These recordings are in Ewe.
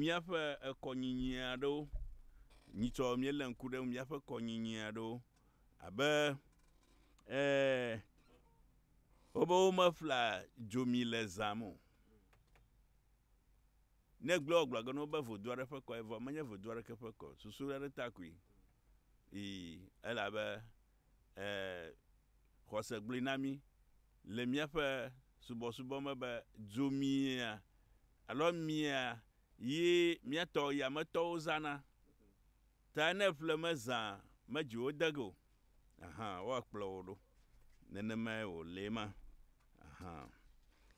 míaƒe ekɔnyinyi aɖewo. Nyitsɔ míelé ŋku ɖe míaƒe kɔnyinyi aɖewo abe e wobe womefla dzomi le zã me o. Ne egblɔ wogblɔ ge na wo be vodu aɖe ƒe kɔe vɔ menye vodu aɖeke ƒe kɔ o. Susu aɖe ta koe. Yi elabe e xɔse gblɔe na mí le míaƒe subɔsubɔ me be dzomia alo amia ye míatɔ yametɔwo zãna. Ta ne eƒle me zã medzi wo de ge o. Aha woakplɔ wò ɖo. Nenemae wòle ma. Aha.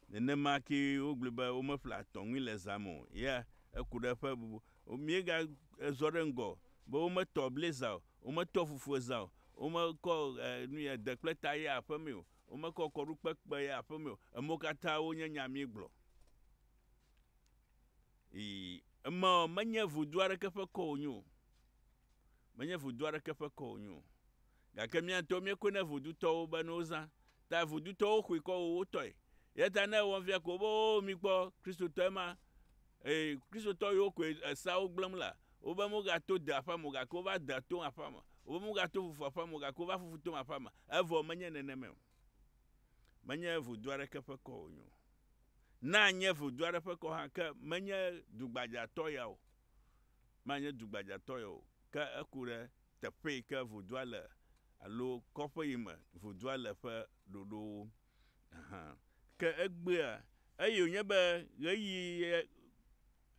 Nenema kee wogblɔe be womeƒle atɔŋui le zã me o. Ya eku ɖe eƒe bubu. Míega ezɔ ɖe ŋgɔ be wometɔ bli zã o, wometɔ fufu zã o, womekɔ e, nu ya de kple ta yi aƒeme o, womekɔ kɔɖukpekpe yi aƒeme o. Emewo katã wonye nya míegblɔ. Yi eme menye vudo aɖeke ƒe kɔ wònye o. Menye vudo aɖeke ƒe kɔ wònye o. Gake mía ŋutɔwo míekɔe na vodutɔwo be ne wozã. Ta vodutɔwo xɔe kɔ wɔ wo tɔe. Eya ta ne ewɔ fia ko wobe oo mikpɔ Kristotɔe ma. Ee, Kristotɔ yiwo koe eseawo gblẽm lea, wobe mogato de aƒea me o gake wova de tom aƒea me. Wobe mogato fufu aƒea me o gake wova fufu tom aƒea me. Evɔ menye nenemae o. Menye vudo aɖeke ƒe kɔ wònye o. Ne anye vudo aɖe ƒe kɔ hã ke menye dugbadzatɔ ya o. Manye dugbadzatɔ ya o. Ke eku ɖe teƒe yi ke vodua le alo kɔƒe yi me vodua le ƒe ɖoɖowo. Ahan. Ke egbea, eye wònye be ɣeyiɣi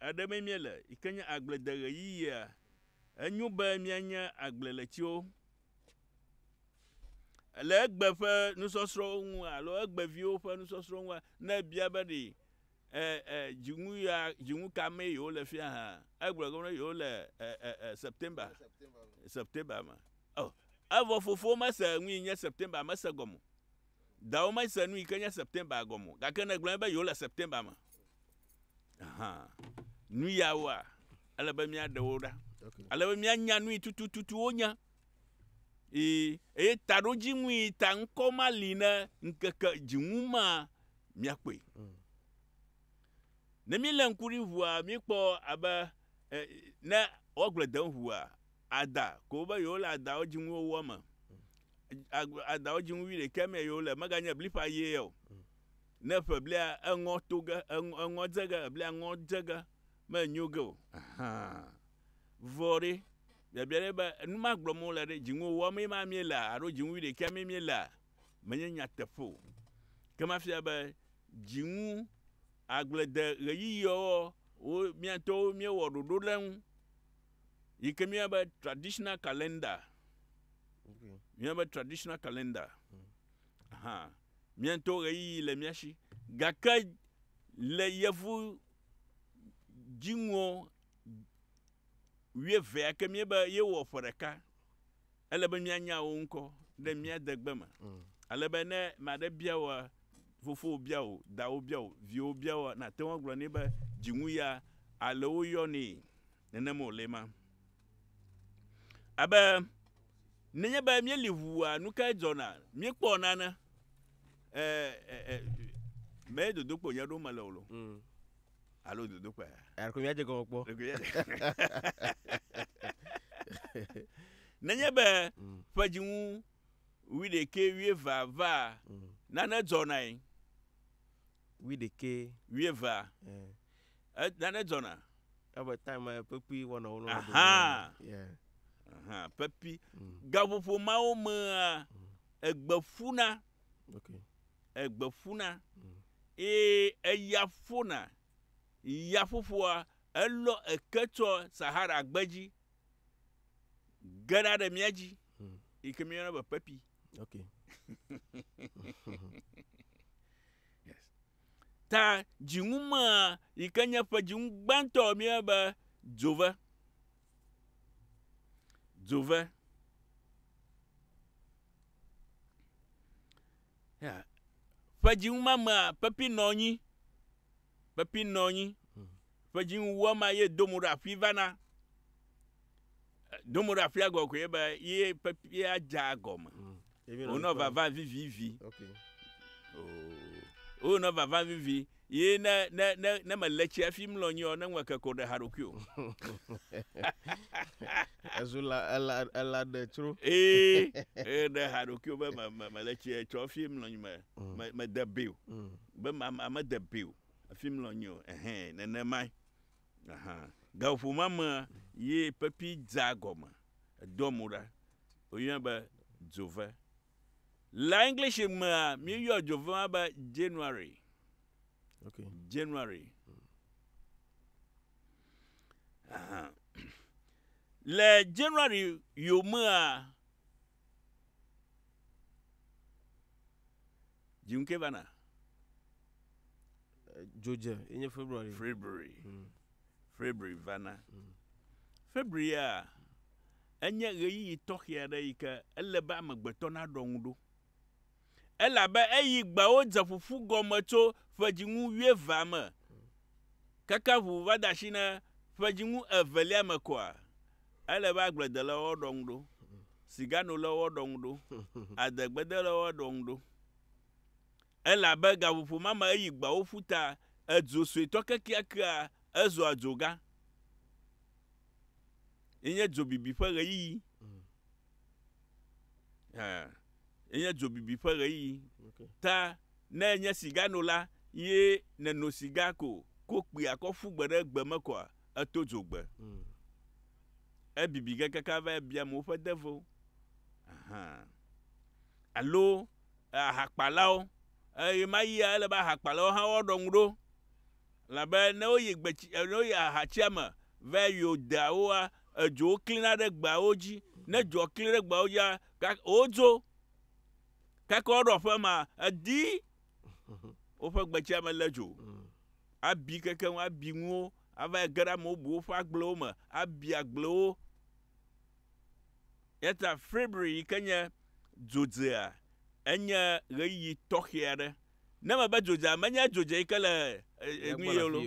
aɖe mee míele yi ke nye agbledeɣeyiɣia, enyo be míanye agbleletiwo. Le egbe ƒe nusɔsrɔ̃wo ŋu alo egbeviwo ƒe nusɔsrɔ̃ ŋua, ne ebia be ɖe e, e, dzinu ya, dzinu ka mee yewole fia hã, egblɔ gbe be yewole e, e, e, September, September me. Oh, evɔ fofowo mese nu yi nye September mese gɔme o. Dawo mese nu yi ke nye September gɔme o. Gake ne egblɔ be yewole September me. Aha. Nu yawoa, ele be míaɖe wo ɖa. Ale be míanya nu yi tutututu wonya. Eye, eye taɖodzinu yi ta ŋkɔ ma li ne ŋkeke dzinu ma míakpɔe. Mm. Ne mílé ŋku ɖi ʋua, míkpɔ abe e, ne woagblɔ dem ʋua, ada ko wobe yewole adawo dzi ŋu wowɔ me. Mm. Adawo dzi ŋu wuiɖekɛ me yewole, meganye bliƒa ye o. Mm. Ne ƒe blia eŋɔ to ge, eŋɔ dze ge, eblia ŋɔ dze ge, menyo ge o. Ahan. Vɔ ɖe, biabia ɖe be, nu ma gblɔm wole ɖe, dziŋu wɔm ye ma míelea alo dziŋu wuiɖekɛa mee míelea? Menye nyateƒe o. Ke mafia be dziŋu agblede ɣeyiɣiawo wo mía ŋutɔwo míewɔ ɖoɖo ɖe eŋu yi ke míeyɔna be traditional calendar. Míeyɔna be traditional calendar. Hã mía ŋutɔwo ɣeyiɣi le mía si gake le yevu dziŋuwo wuievea ke míebe yewɔ ƒe ɖeka. Ele be míanya wo ŋkɔ ɖe mía degbe me. Mm. Ale be ne ame aɖe bia wòa, fofowò bia wò, dawò bia wò, viwò bia wòa, nàte ŋu agblɔ nɛ be dzinu ya ale woyɔnɛ. Nenem wòle ma. Abe nenye be míeli ʋua, nu kae dzɔna? Míekpɔ nane. E, e, e, me dodokpo nye ɖo mele o lo. Mm. Alo dodokpea? Ɖeko míadze gɔme kpɔ. Nenye be mm. ƒe dziŋu wuiɖekɛ wuievea va mm. nane dzɔnae. Wuiɖekɛ. Wuievea. Eh. Nane dzɔna. Ebe time pepi wɔna wo nɔ. Aha. Aha pepi. Mm. Gaƒoƒo mawo mea egbe ƒuna. Okay. Egbe ƒuna. Eye eya ƒona. Yaƒoƒoa elɔ eke tsɔ Sahara gbedzi gena ɖe mía dzi hmm. yi ke míeyɔna be pepi. Okay. yes. Ta dzinu ma yi ke nye ƒe dzinu gbãtɔ míeyɔna be dzove. Dzove. Yeah. Ƒe dzinu ma mea pepi nɔ anyi. Pepi nɔ anyi. Ƒe dzinu wua ma ye do mo ɖe aƒi vana. Do mo ɖe aƒia gɔ koe be ye pepia dza gɔme. Mm. Wonɔ vava vivivi. Okay. Oh. Wonɔ vava vivi ye ne ne ne ne mele tsi hafi mlɔ anyi o ne ŋue ke ko ɖe ha ɖokui o. Ezu la ela ela ɖe tsro. Ee ee ɖe ha ɖokui o be me me mele tsi tsɔ hafi mlɔ anyi me me me de be o. Be ma ma me de be o hafi mlɔ anyi o. Ɛhɛn nenemae. Aha. Gaƒoƒo ma mea ye pepi dza gɔme edoa mo ɖa. Woyɔnɛ be dzove. Le English mea, míeyɔa dzove ma be January. Okay. January. Aha. Le January yomea, dzinu ke vana? Dzodze ye nye February. February. February vana. February ya enye ɣeyiɣi tɔxɛ aɖe yi ke ele be amegbetɔ naɖɔ ŋu ɖo. Elabe eyi gbeawo dze ƒuƒu gɔme tso ƒedzinu wuievea me keke ʋu va de asi na ƒedzinu evelia me koa, ele be agbledelawo woaɖɔ ŋu ɖo, siganolawo woaɖɔ ŋu ɖo, adegbedelawo woaɖɔ ŋu ɖo. Elabe gaƒoƒo ma me eyi gbeawo ƒu ta, edzo suetɔ kekeakea ezua dzo gã. Ye nye dzobibi ƒe ɣeyiɣi. Hã, ye nye dzobibi ƒe ɣeyiɣi. Ta ne enye siganola ye nèno siga ko ko kpuia kɔ ƒu gbe ɖe gbe me koa, eto dzogbe. Ebibi ge kaka va bia amewo ƒe devewo. Aha. Alo ahakpalawo. Eye ma yia ele be ahakpalawo hã woaɖɔ ŋu ɖo. Labe ne woyi gbetsi, ne woyi ahatsia me va yi deawoa, edzowo klina ɖe gbeawo dzi. Ne dzoa kli ɖe gbeawo dzia, wodzo. Kaka woaɖo aƒe ma, edi woƒe gbetsia me lé dzo. Abi kekeŋ, abi nuwo, ava ge ɖe amewo buwo ƒe agblewo me, abi agblewo. Eya ta February yi ke nye dzodzea, enye ɣeyiɣi tɔxɛ aɖe. Ne mebe dzodzea, menye dzodze yi ke le nu ye lo,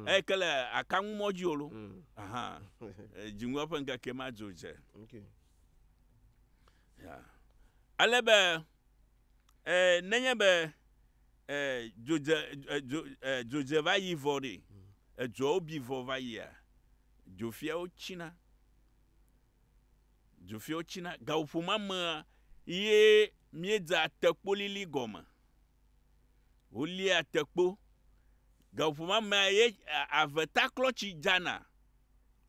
eyi ke le akaŋumɔ dzi o lo. Aha, dzinua ƒe ŋkeke ma dzodze. Ya. Ale be e, nenye be e, dzodze e, dzo, e, dzodze va yi vɔ ɖi, edzoawo bi vɔ va yia, dzofiawo tsina. Dzofiawo tsina. Gaƒoƒo ma mea ye míedzea tekpolili gɔme. Wolia tekpo. Gaƒoƒo ma mea ye avetaklɔtsi dzana.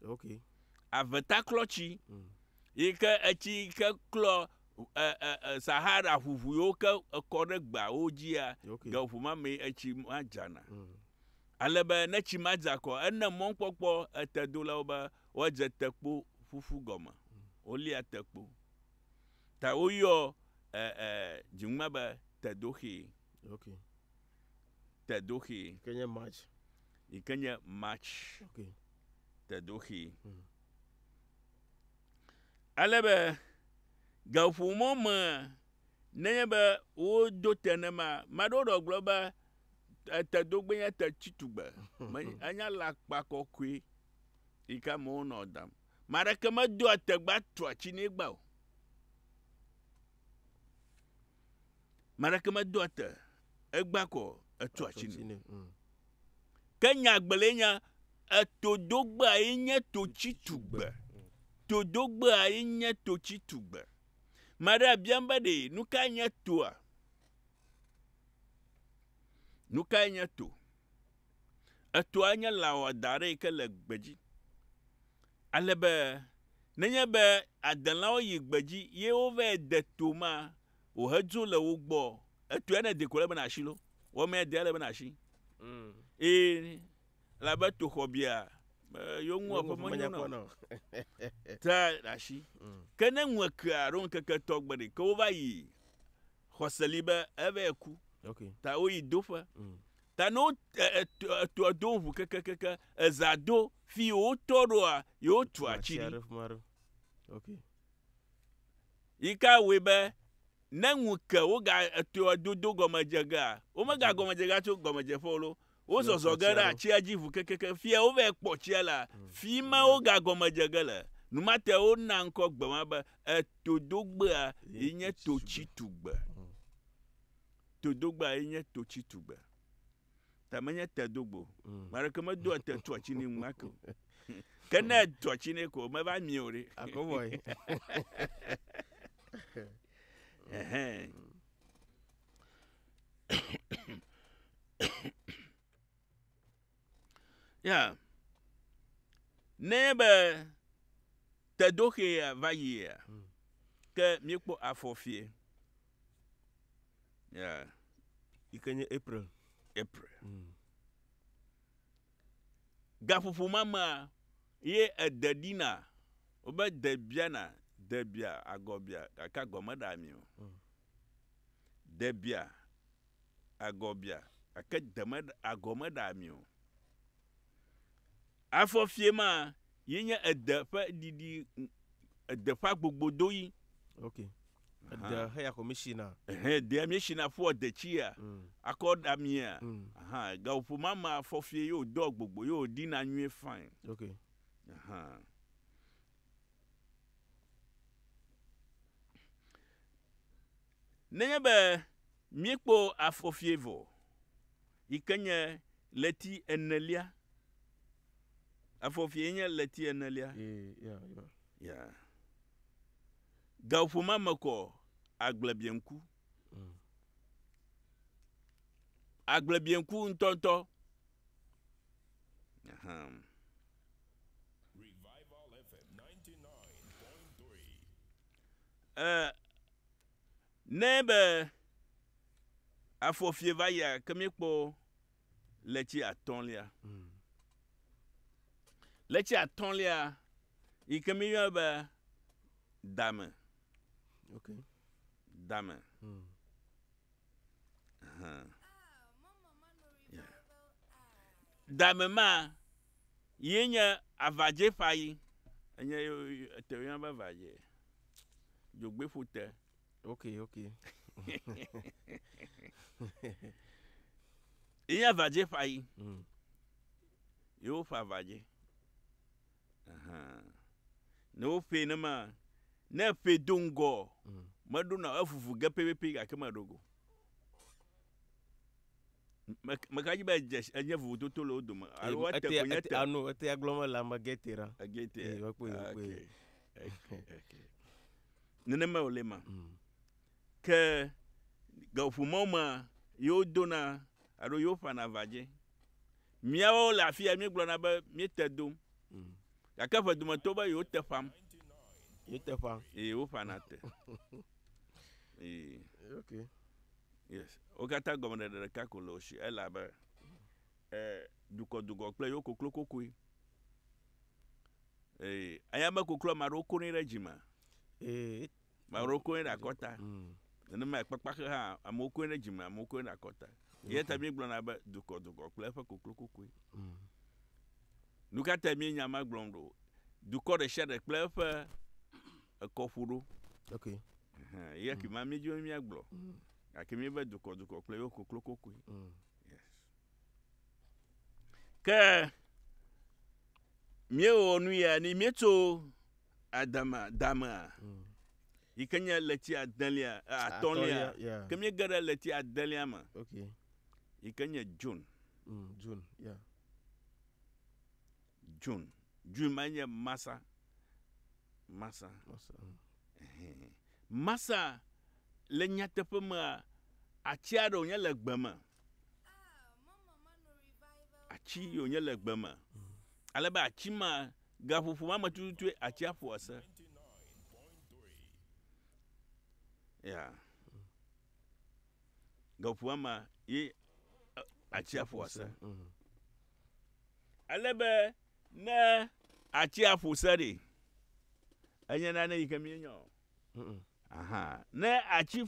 Okay. Avetaklɔtsi yi ke etsi yi ke klɔ e, e, e, Sahara ʋuʋu yiwo ke ekɔ ɖe gbeawo dzia, Okay. gaƒoƒo ma mee etsi ma dzana. Ale be ne tsi ma dza kɔ, ene mɔnukpɔkpɔ etedolawo be woadze tekpo ƒuƒu gɔme. Wolia tekpo. Ta woyɔ e, e, dzinu ma be tedoxi. Okay. Tedoxi. Ke nye March. Yi ke nye March. Okay. Tedoxi. Ale be gaƒomɔ me nenye be wodo te nema, ame aɖewo ɖɔ gblɔ be etedogbe nye tetsitugbe. Enye alakpa kɔkɔe yi ke amewo nɔ dam. Ame aɖeke medoa tegba tua tsi nɛ gbã o. Ame aɖeke medoa te egba kɔ etua tsi nɛ. Ke nyagbelie nye etodogbea ye nye totsitugbe. Todogbea ye nye totsitugbe. Ame aɖe abiam be ɖe nu kae nye toa? Nu kae nye to? Etoa nye lã wɔadã aɖe yi ke le gbedzi. Ale be nenye be adelãwo yi gbedzi ye wova de to ma wòhedzo le wo gbɔ, etoa ne de ko ele be nàsi lo. Wɔmea dea ele be nàsi. Eye elabe toxɔ bia yewo ŋu aƒe menyo na o. Ta nàsi. Ke ne ŋu ekea alo ŋkeke etɔ̃ gbe ɖe ke wova yi xɔse li be eva ku. Okay. Ta woyi doƒe. Ta ne wo etoa do ŋu kekekeke eza do fi wotɔ ɖoa yewo tu atsi ɖi. Okay. Yi ka wɔe be ne ŋu ke woga etoa dodo gɔme dze gea, womega gɔme dze gea tso gɔmedzeƒe o lo. Wozɔzɔ ge ɖe atsia dzi ʋu kekeke fia wova kpɔ tsia la, fi ma woga gɔme dze ge le. Numate wona ŋkɔ gbe ma be etodogbea yi nye totsitugbe. Todogbea ye nye totsitugbe. Ta menye tedogbe o. Ame aɖeke medoa te tua tsi nɛ ŋumake o. Ke ne etua tsi nɛ ko meva mi o ɖe. Akɔbɔe. Ɛhɛn. Ya. Ne be tedoxea va yia, ke míekpɔ afɔfie. Ya. Yi ke nye April. April. Gaƒoƒo ma mea, ye ede ɖina. Wobe de biana, de bia, agɔ bia gake agɔ meɖea ami o. De bia, agɔ bia gake de me agɔ meɖea ami o. Afɔfie ma ye nye ede ƒe ɖiɖi, ede ƒe agbogbodoɣi. Ok. Ede heya ko míesina. Ɛhɛn, edea míesina ƒua detsia, akɔ ɖa amia. Ahan, gaƒoƒo ma mea, afɔfie ye wòdoa gbogbo ye wòɖina nyuie fine. Ok. Ahan. Nenye be míekpɔ afɔfie vɔ yi ke nye ɣleti enelia, afɔfie nye ɣleti enelia. Yeah, yeah. Yeah. Gaƒoƒo ma me kɔ agblebieŋku. Agblebieŋku ŋutɔŋutɔ. Ahan. Eh, ne be afɔfie va yia, ke míekpɔ ɣleti atɔ̃lia. Ɣleti atɔ̃lia yi ke míeyɔna be dame. Okay. Dame. Ahan. Yeah. Dame ma ye nye avadzeƒayi. Enye ete woyɔna be avadze. Dzogbeƒote. Okay, okay. Ye nye avadzeƒayi. Ye woƒe avadze. Ahan. Ne woƒee nema, ne eƒee do ŋgɔ, meɖona evuvu ge pɛpɛpɛ gake meɖo go. Meka dzi be edze enye vovototo le wo dome. Alo woate ko nye te. Ano ete agblɔ me le ame gete ɖa. Egete. Ee, wokpɔe, wokpɔe. Okay. Okay. Nenema wòle ma. Ke gaƒoƒo mawo mea, yewo dona alo yewo ƒana avadze. Míawo le afi ya míegblɔna be míete dom. Gake ƒe dometɔwo be yewo te ƒam. Yewo te ƒam. Ee, woƒana te. Ee. Okay. Yes. Wo katã gɔmeɖeɖe ɖeka ko le wo si elabe eh, dukɔdukɔ kple yewo koklo kokoe. Ee, eya be koklo ame aɖewo konɛ ɖe dzime. Ee. Ame aɖewo konɛ ɖe akɔta. Nenema kpakpaxe hã amewo konɛ ɖe dzime, amewo konɛ ɖe akɔta. Eya ta míegblɔna be dukɔdukɔ kple eƒe koklo kokoe. Nu ka tae míenya ma gblɔm ɖo? Dukɔ ɖe sia ɖe kple eƒe ekɔƒoɖo. Okay. Ɛhɛn, eya ke ma míedzi be míagblɔ. Gake míebe dukɔdukɔ kple yewo koklo kokoe. Yes. Ke míewɔ nu ya ne míetso adama damea yi ke nye ɣleti adelia atɔ̃lia Yeah. ke míege ɖe ɣleti adelia me Okay. yi ke nye June. June. Yeah. June. June ma nye masa. Masa. Masa. Ɛhɛn. Masa le nyateƒe mea atsi aɖe wònye le gbe me. Atsi yi wònye le gbe me. Ale be atsi ma gaƒoƒo ma me tututue atsia ƒoa se. Ya. Gaƒoƒo ma me ye atsia ƒoa se. Ale be ne atsia ƒo se ɖe, enye nane yi ke míenya o. Aha. Ne atsi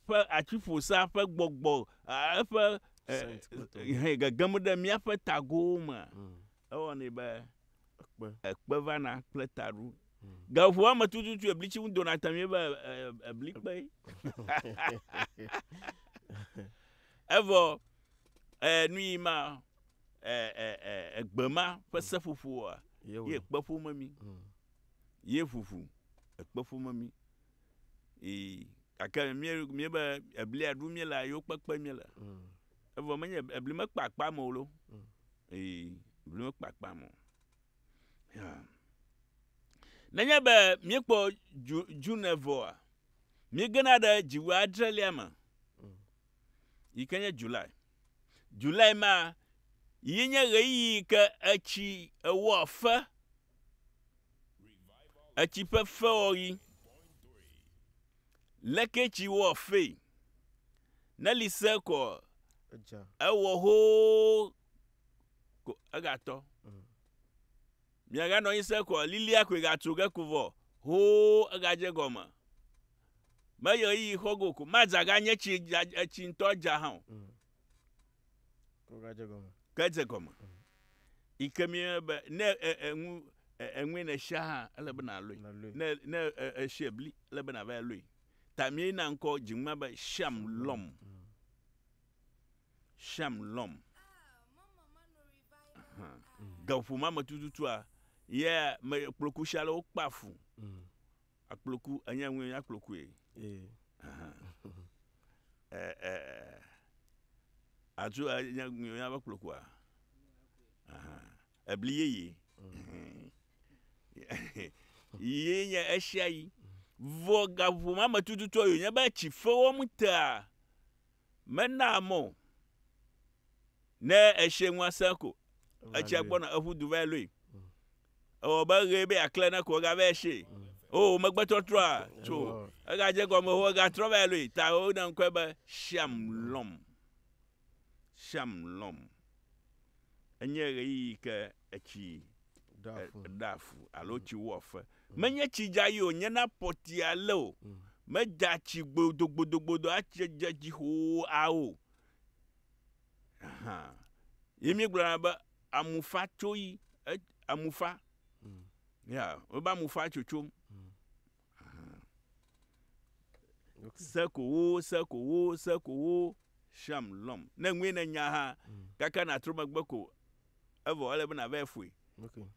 ƒe atsi ƒo sea ƒe gbɔgbɔ eƒe hɛ gegem ɖe míaƒe tagowo mea, ewɔnɛ be ekpe vana kple taɖu. Gaƒoƒo ma me tututu eblitsi ŋu dona ta mí be eblikpe. Evɔ nu yi ma egbe ma ƒe seƒoƒoa ye kpe ƒome mí. Ye ʋuʋu ekpe ƒome mí. Ee. Gake mí míebe eblia ɖu míelea yewo kpekpe míele. Evɔ menye ebli mekpe akpa me o lo. Ee, ebli mekpe akpa me o. Ya. Nenye be míekpɔ Ju June vɔa, míegena ɖe dziwui adrelia me yi ke nye July. July ma yi nye ɣeyiɣi yi ke etsi ewɔ fe. Etsi ƒe fewɔɣi. Leke tsi wɔ fee? Ne li se kɔ ewɔ hoo ko egatɔ. Miaganɔ anyi se kɔ lilia koe gatso ge ko vɔ hoo egadze gɔme. Meye ɣeyiɣi xɔ go ko madza ganye tsi etsi ŋutɔ dza hã o. Ke dze gɔme. Yi ke mi be ne enu enue ne sia hã ele be nalɔe. Ne ne esi ebli ele be nava lɔe. Ta mi na ŋkɔ dziŋma be sham lɔm. Sham lɔm. Gaƒoƒo ma me tututua ye me kploku sia le wokpa fu. Akploku enye ŋue akplokue. Atu enye ŋue abe kplokua. Ebli yeye. Ye nye esia yi. Vɔ gaƒoƒo ma me tututua yo nye be tsi fe wɔm tea mena mɔ o. Ne esie ŋua sẽ ko etsia gbɔna eƒu du va lɔe. Ewɔ be ɣe be yeaklẽ ne ko egava esie. O megbetɔtrɔa tso egadze gɔme ho egatrɔ va lɔe ta wona ŋkɔe be Siam lɔm. Siam lɔm. Enye ɣeyiɣi ke etsi ɖea fu alo tsi wɔ fe. Menye tsi dza yi wònye na pɔti ale o. Medza tsi gbodogbodogbodo atsi dze dzi xoo ao. Ahan. Ye míegblɔna be amufa tso yi amufa. Ya, wobe amufa tsotsom. Se ko wo, se ko wo, se ko wo, sham lɔm. Ne ŋue ne nya hã, kaka nàtrɔ megbe ko evɔ ele be nàva ƒoe.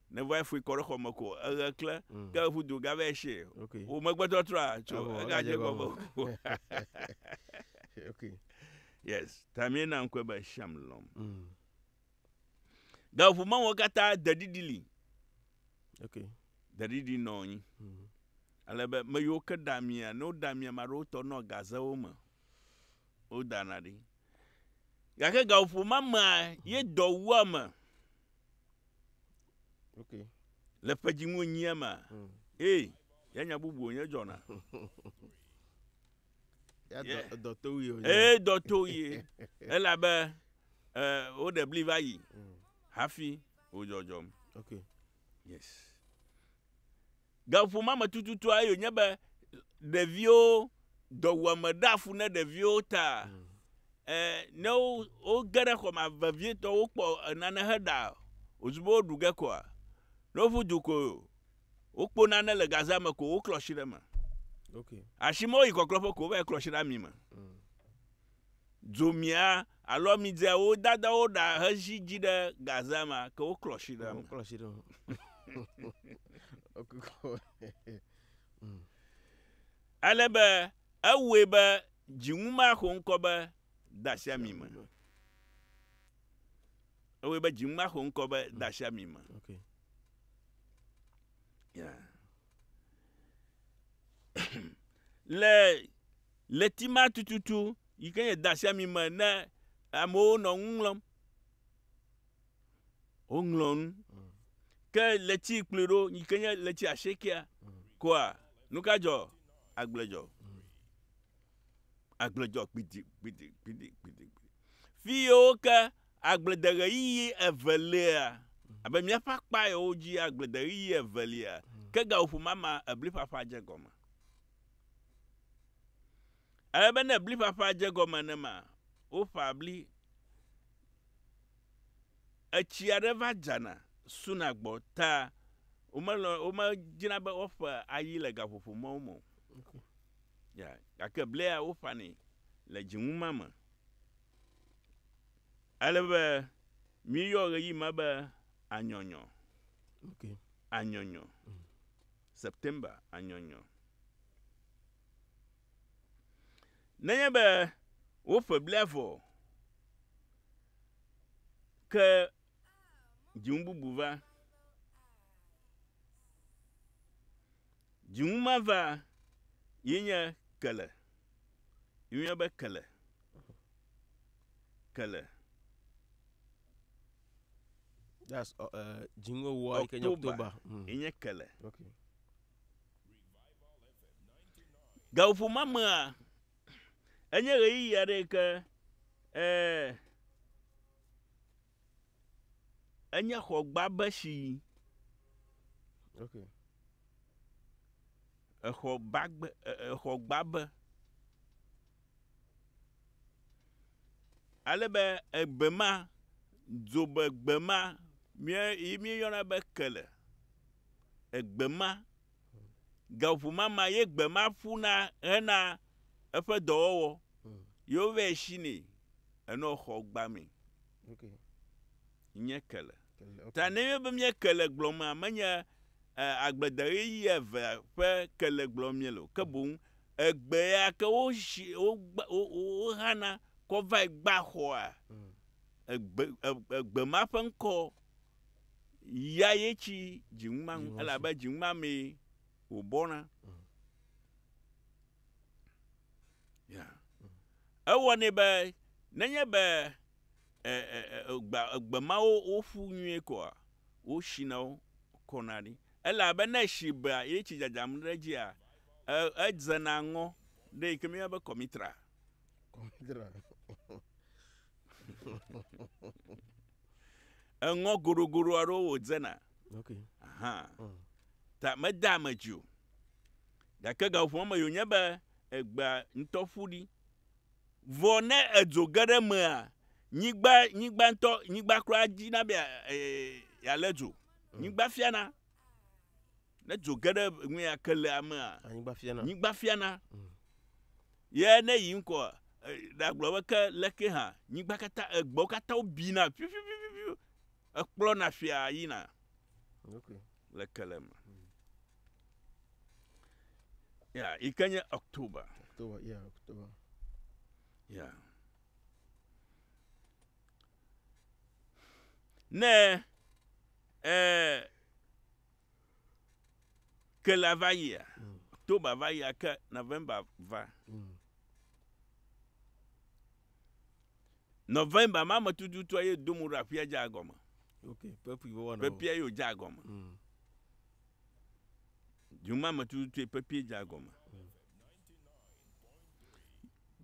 Ne va ƒoe kɔ ɖe xɔ me ko eɣe kle ke eƒu du gava esi. Wò megbetɔtrɔa tso egadze gɔme. Yes, ta míena ŋkɔe be sham lɔm. Gaƒoƒo mawo katã deɖiɖi li. Deɖiɖi nɔ anyi. Ale be me yiwo ke ɖa amia, ne woɖa amia, ame aɖewo tɔ nɔ gazewo me. Wodana ɖi. Gake gaƒoƒo ma mea ye dɔ wu ame. Le ƒe dziŋu enyia mea, ee, ya nya bubu wònye dzɔna. Dɔ to ɣi wònye. Ee, dɔ to ɣi. Elabe woɖe bli va yi hafi wòdzɔdzɔm. Yes. Gaƒoƒo ma me tututua eye wònye be ɖeviwo dɔwuame ɖea fu ne ɖeviwo ta. Ne woge ɖe xɔ me vevietɔ wokpɔ nane heɖa wòzu be woɖu ge koa, ne woƒu du ko wokpɔ nane le gaza me ko woklɔ asi ɖe eme. Asi ma woyi kɔklɔƒe ko wova klɔ asi ɖe ami me. Dzomia alo amidzea wo dadawo ɖa hezi dzi ɖe gaza ma ke woklɔ asi ɖe eme. Woklɔ asi ɖe eme. Ale be ewɔe be dziŋu ma xɔ ŋkɔ be de asi ami me. Ewɔe be dziŋu ma xɔ ŋkɔ be de asi ami me. Le ɣleti ma tututu yi ke nye de asi ami me ne amewo nɔ nu ŋlɔm. Woŋlɔ nu. Ke ɣleti kplɔe ɖo yi ke nye ɣleti asiekea koa nu ka dzɔ? Agble dzɔ. Agble dzɔ kpidi kpidi kpidi kpidi. Fi yiwo ke agbledeɣeyiɣi eve lia abe míaƒe akpa yiwo dzi agbledeɣeyiɣi eve lia ke gaƒoƒo ma ma ebliƒaƒa dze gɔme. Ale be ne bliƒaƒa dze gɔme nema, woƒa bli. Etsi aɖe va dzana suna gbɔ ta womelɔ womedzina be woaƒe ayi le gaƒoƒo mawo me o. Ya gake blia woƒanɛ le dzinu ma me. Ale be míeyɔ ɣeyiɣi ma be anyɔnyɔ. Anyɔnyɔ. September anyɔnyɔ. Nenye be woƒe blia vɔ ke dzinu bubu va. Dzinu ma va ye nye kele. Woyɔnɛ be kele. Kele. That's dzinu ewoa yi ke nye October. Ye nye kele. Okay. Gaƒoƒo ma mea, enye ɣeyiɣi aɖe yi ke eh, enye xɔgba be shi. Okay. Exɔ bagbe, exɔ gbabe. Ale be egbe ma, dzobe gbe ma, mía yi míeyɔna be kele. Egbe ma, gaƒoƒo ma ma ye gbe ma ƒuna hena eƒe dɔwɔwɔ. Ye wova shi nɛ enɔ xɔ gba me. Okay. Nye kele. Kele, okay. Ta ne míebe míe kele gblɔmea, menye agbledeɣeyiɣi eve ƒe kele gblɔm míele o. Ke boŋ egbe ya ke woshi, wogba, wohana kɔ vae gba xɔa, egbe, egbe ma ƒe ŋkɔ ya ye tsi dzinu ma ŋu, elabe dzinu ma mee wòbɔna. Ya. Ewɔnɛ be nenye be egbe mawo woƒu nyuie koa, woshina wo kɔna ɖi. Elabe ne etsi bea ye tsi dzadzam ɖe edzia, edzena ŋɔ ɖe yi ke míeyɔna be kɔmitra. Kɔmitra. Eŋɔ goɖogoɖo aɖewo wòdzena. Okay. Aha. Ta medea ame dzi o. Gake gaƒoƒo me wònye be egbea ŋutɔ ƒu ɖi. Vɔ ne edzo ge ɖe emea, nyigba, nyigba ŋutɔ, nyigba kura dzina be yealé dzo. Nyigba fiana. Ne dzo ge ɖe nu ya ke le amea, Anyigba fiana. Nyigba fiana. Ye ne yi ŋkɔ, ɖagblɔ be ke leke hã, nyigba katã, egbewo katã wobina fififififi. Ekplɔna fia yina. Okay. Le kele me. Ya, yi ke nye October. October, yeah, October. Yeah. Ne kela va yia, October va yia ke November va. November ma me tututua ye do mo ɖe aƒea dze agɔme. Okay, pepi wo wɔna. Pepia ye wòdze agɔme. Dzinu ma me tututue pepie dze agɔme.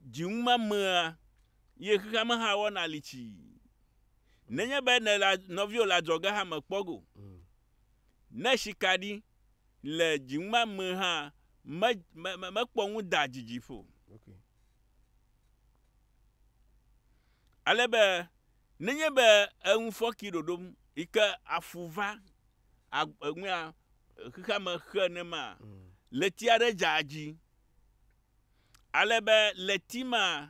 Dzinu ma mea ye xexea me hã wɔna litsi. Nenye be ne le nɔviwò le adzɔge hã mekpɔ go. Ne sika ɖi le dzinu ma me hã me, me, me, mekpɔ ŋu da dzidziƒe o. Okay. Ale be nenye be eŋu fɔki ɖoɖom yi ke afu va eŋua xexea me xe nema, leti aɖe dza dzi. Ale be leti ma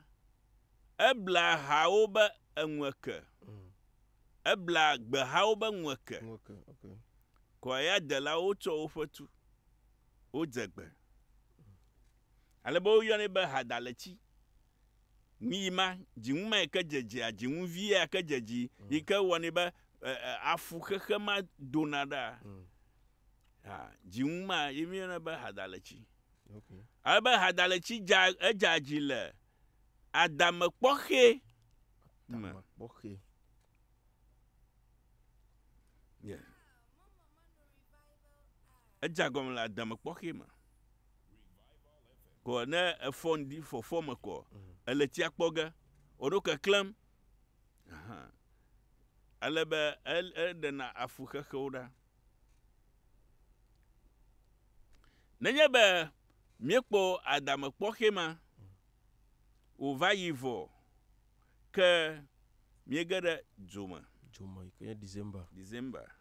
ebla hawo be eŋu eke. Ebla gbehawo be ŋu eke. Ŋu eke, okay. Kɔa ya delawo tsɔ woƒe tu. Wodze gbe. Ale be woyɔnɛ be hadaletsi. Nuyi ma, dzinu ma yi ke dzedzea, dzinuvi ya ke dzedzi, yi ke wɔnɛ be afu xexe ma dona ɖa. Ha, dzinu ma ye míeyɔna be hadaletsi. Okay. Ale be hadaletsi dza, edza dzi le adamekpɔxɛ me. Adamekpɔxɛ. Yeah. Edza gɔme le adamekpɔxɛ me. Kɔ ne efɔ ŋdi fɔfɔ me kɔ, ele tsia kpɔ ge, wòɖo keklẽm. Aha. Ale be eɖena afu xexewo ɖa. Nenye be míekpɔ adamekpɔxɛ ma, wòva yi vɔ, ke míege ɖe dzome. Dzome yi ke nye December. December.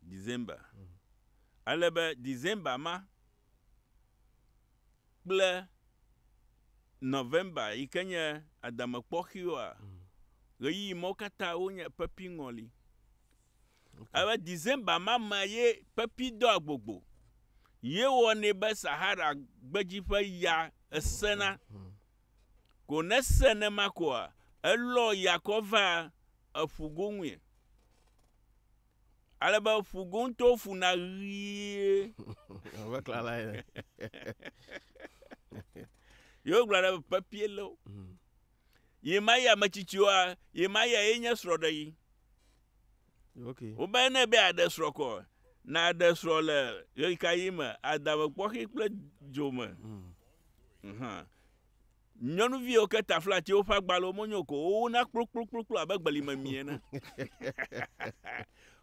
December. Ale be December ma kple November yi ke nye adamekpɔxiwoa, ɣeyiɣi mawo katã wonye pepi ŋɔli. Ale be December ma me ye pepi doa gbogbo. Ye wɔnɛ be Sahara gbedzi ƒe ya Esena. Ko ne se nema koa, elɔ ya kɔ va eƒugo ŋue. Ale be ƒugo ŋutɔ ƒuna ɣie. Abe klala ene. Yewo gblɔ ɖe pepie le wo. Yi ma yi ame tsitsiwoa, yi ma ya ye nye srɔ̃ɖeɣi. Okay. Wobe ne be aɖe srɔ̃ kɔ, na ɖe srɔ̃ le ɣekaɣi me, adamekpɔxi kple dzo me. Nyɔnuviwo ke taflatsi woƒe agbalẽwo menyo ko wowona kplokplokplokplo abe gbelimemi ene.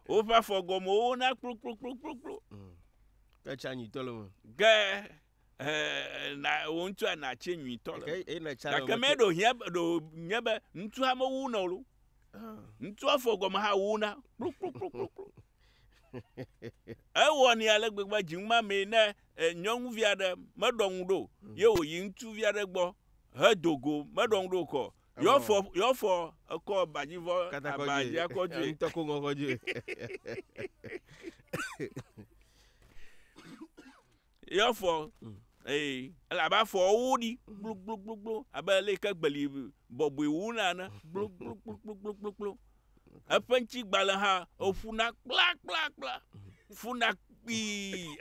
Woƒe afɔgɔme wowona kplokplokplokplo. Ke tsa nyuitɔ le me. Ke na wo ŋutsua natsi nyuitɔ le me. Gake me ɖo hiã ɖo nye be ŋutsua mewuna o lo. Ŋutsua afɔgɔme hã wuna kplokplokplokplo. Ewɔ ni ale gbegbe dziŋuma mee ne nyɔnuvi aɖe meɖɔ ŋu ɖo ye wòyi ŋutsuvi aɖe gbɔ hedo go meɖɔ ŋu ɖo kɔ yɔ fɔ ekɔ badzivɔ abadzia kɔ dzoe. Ŋutɔ ko ŋɔ kɔ dzoe. Yɔ fɔ ee elabe afɔwo wu ɖi gblogblogblo abe leke gbeli bɔbɔe wuna ene gblogblogblogblogblo. Eƒe ŋutigbalẽ hã eƒuna kplakplakpla, funa kpii.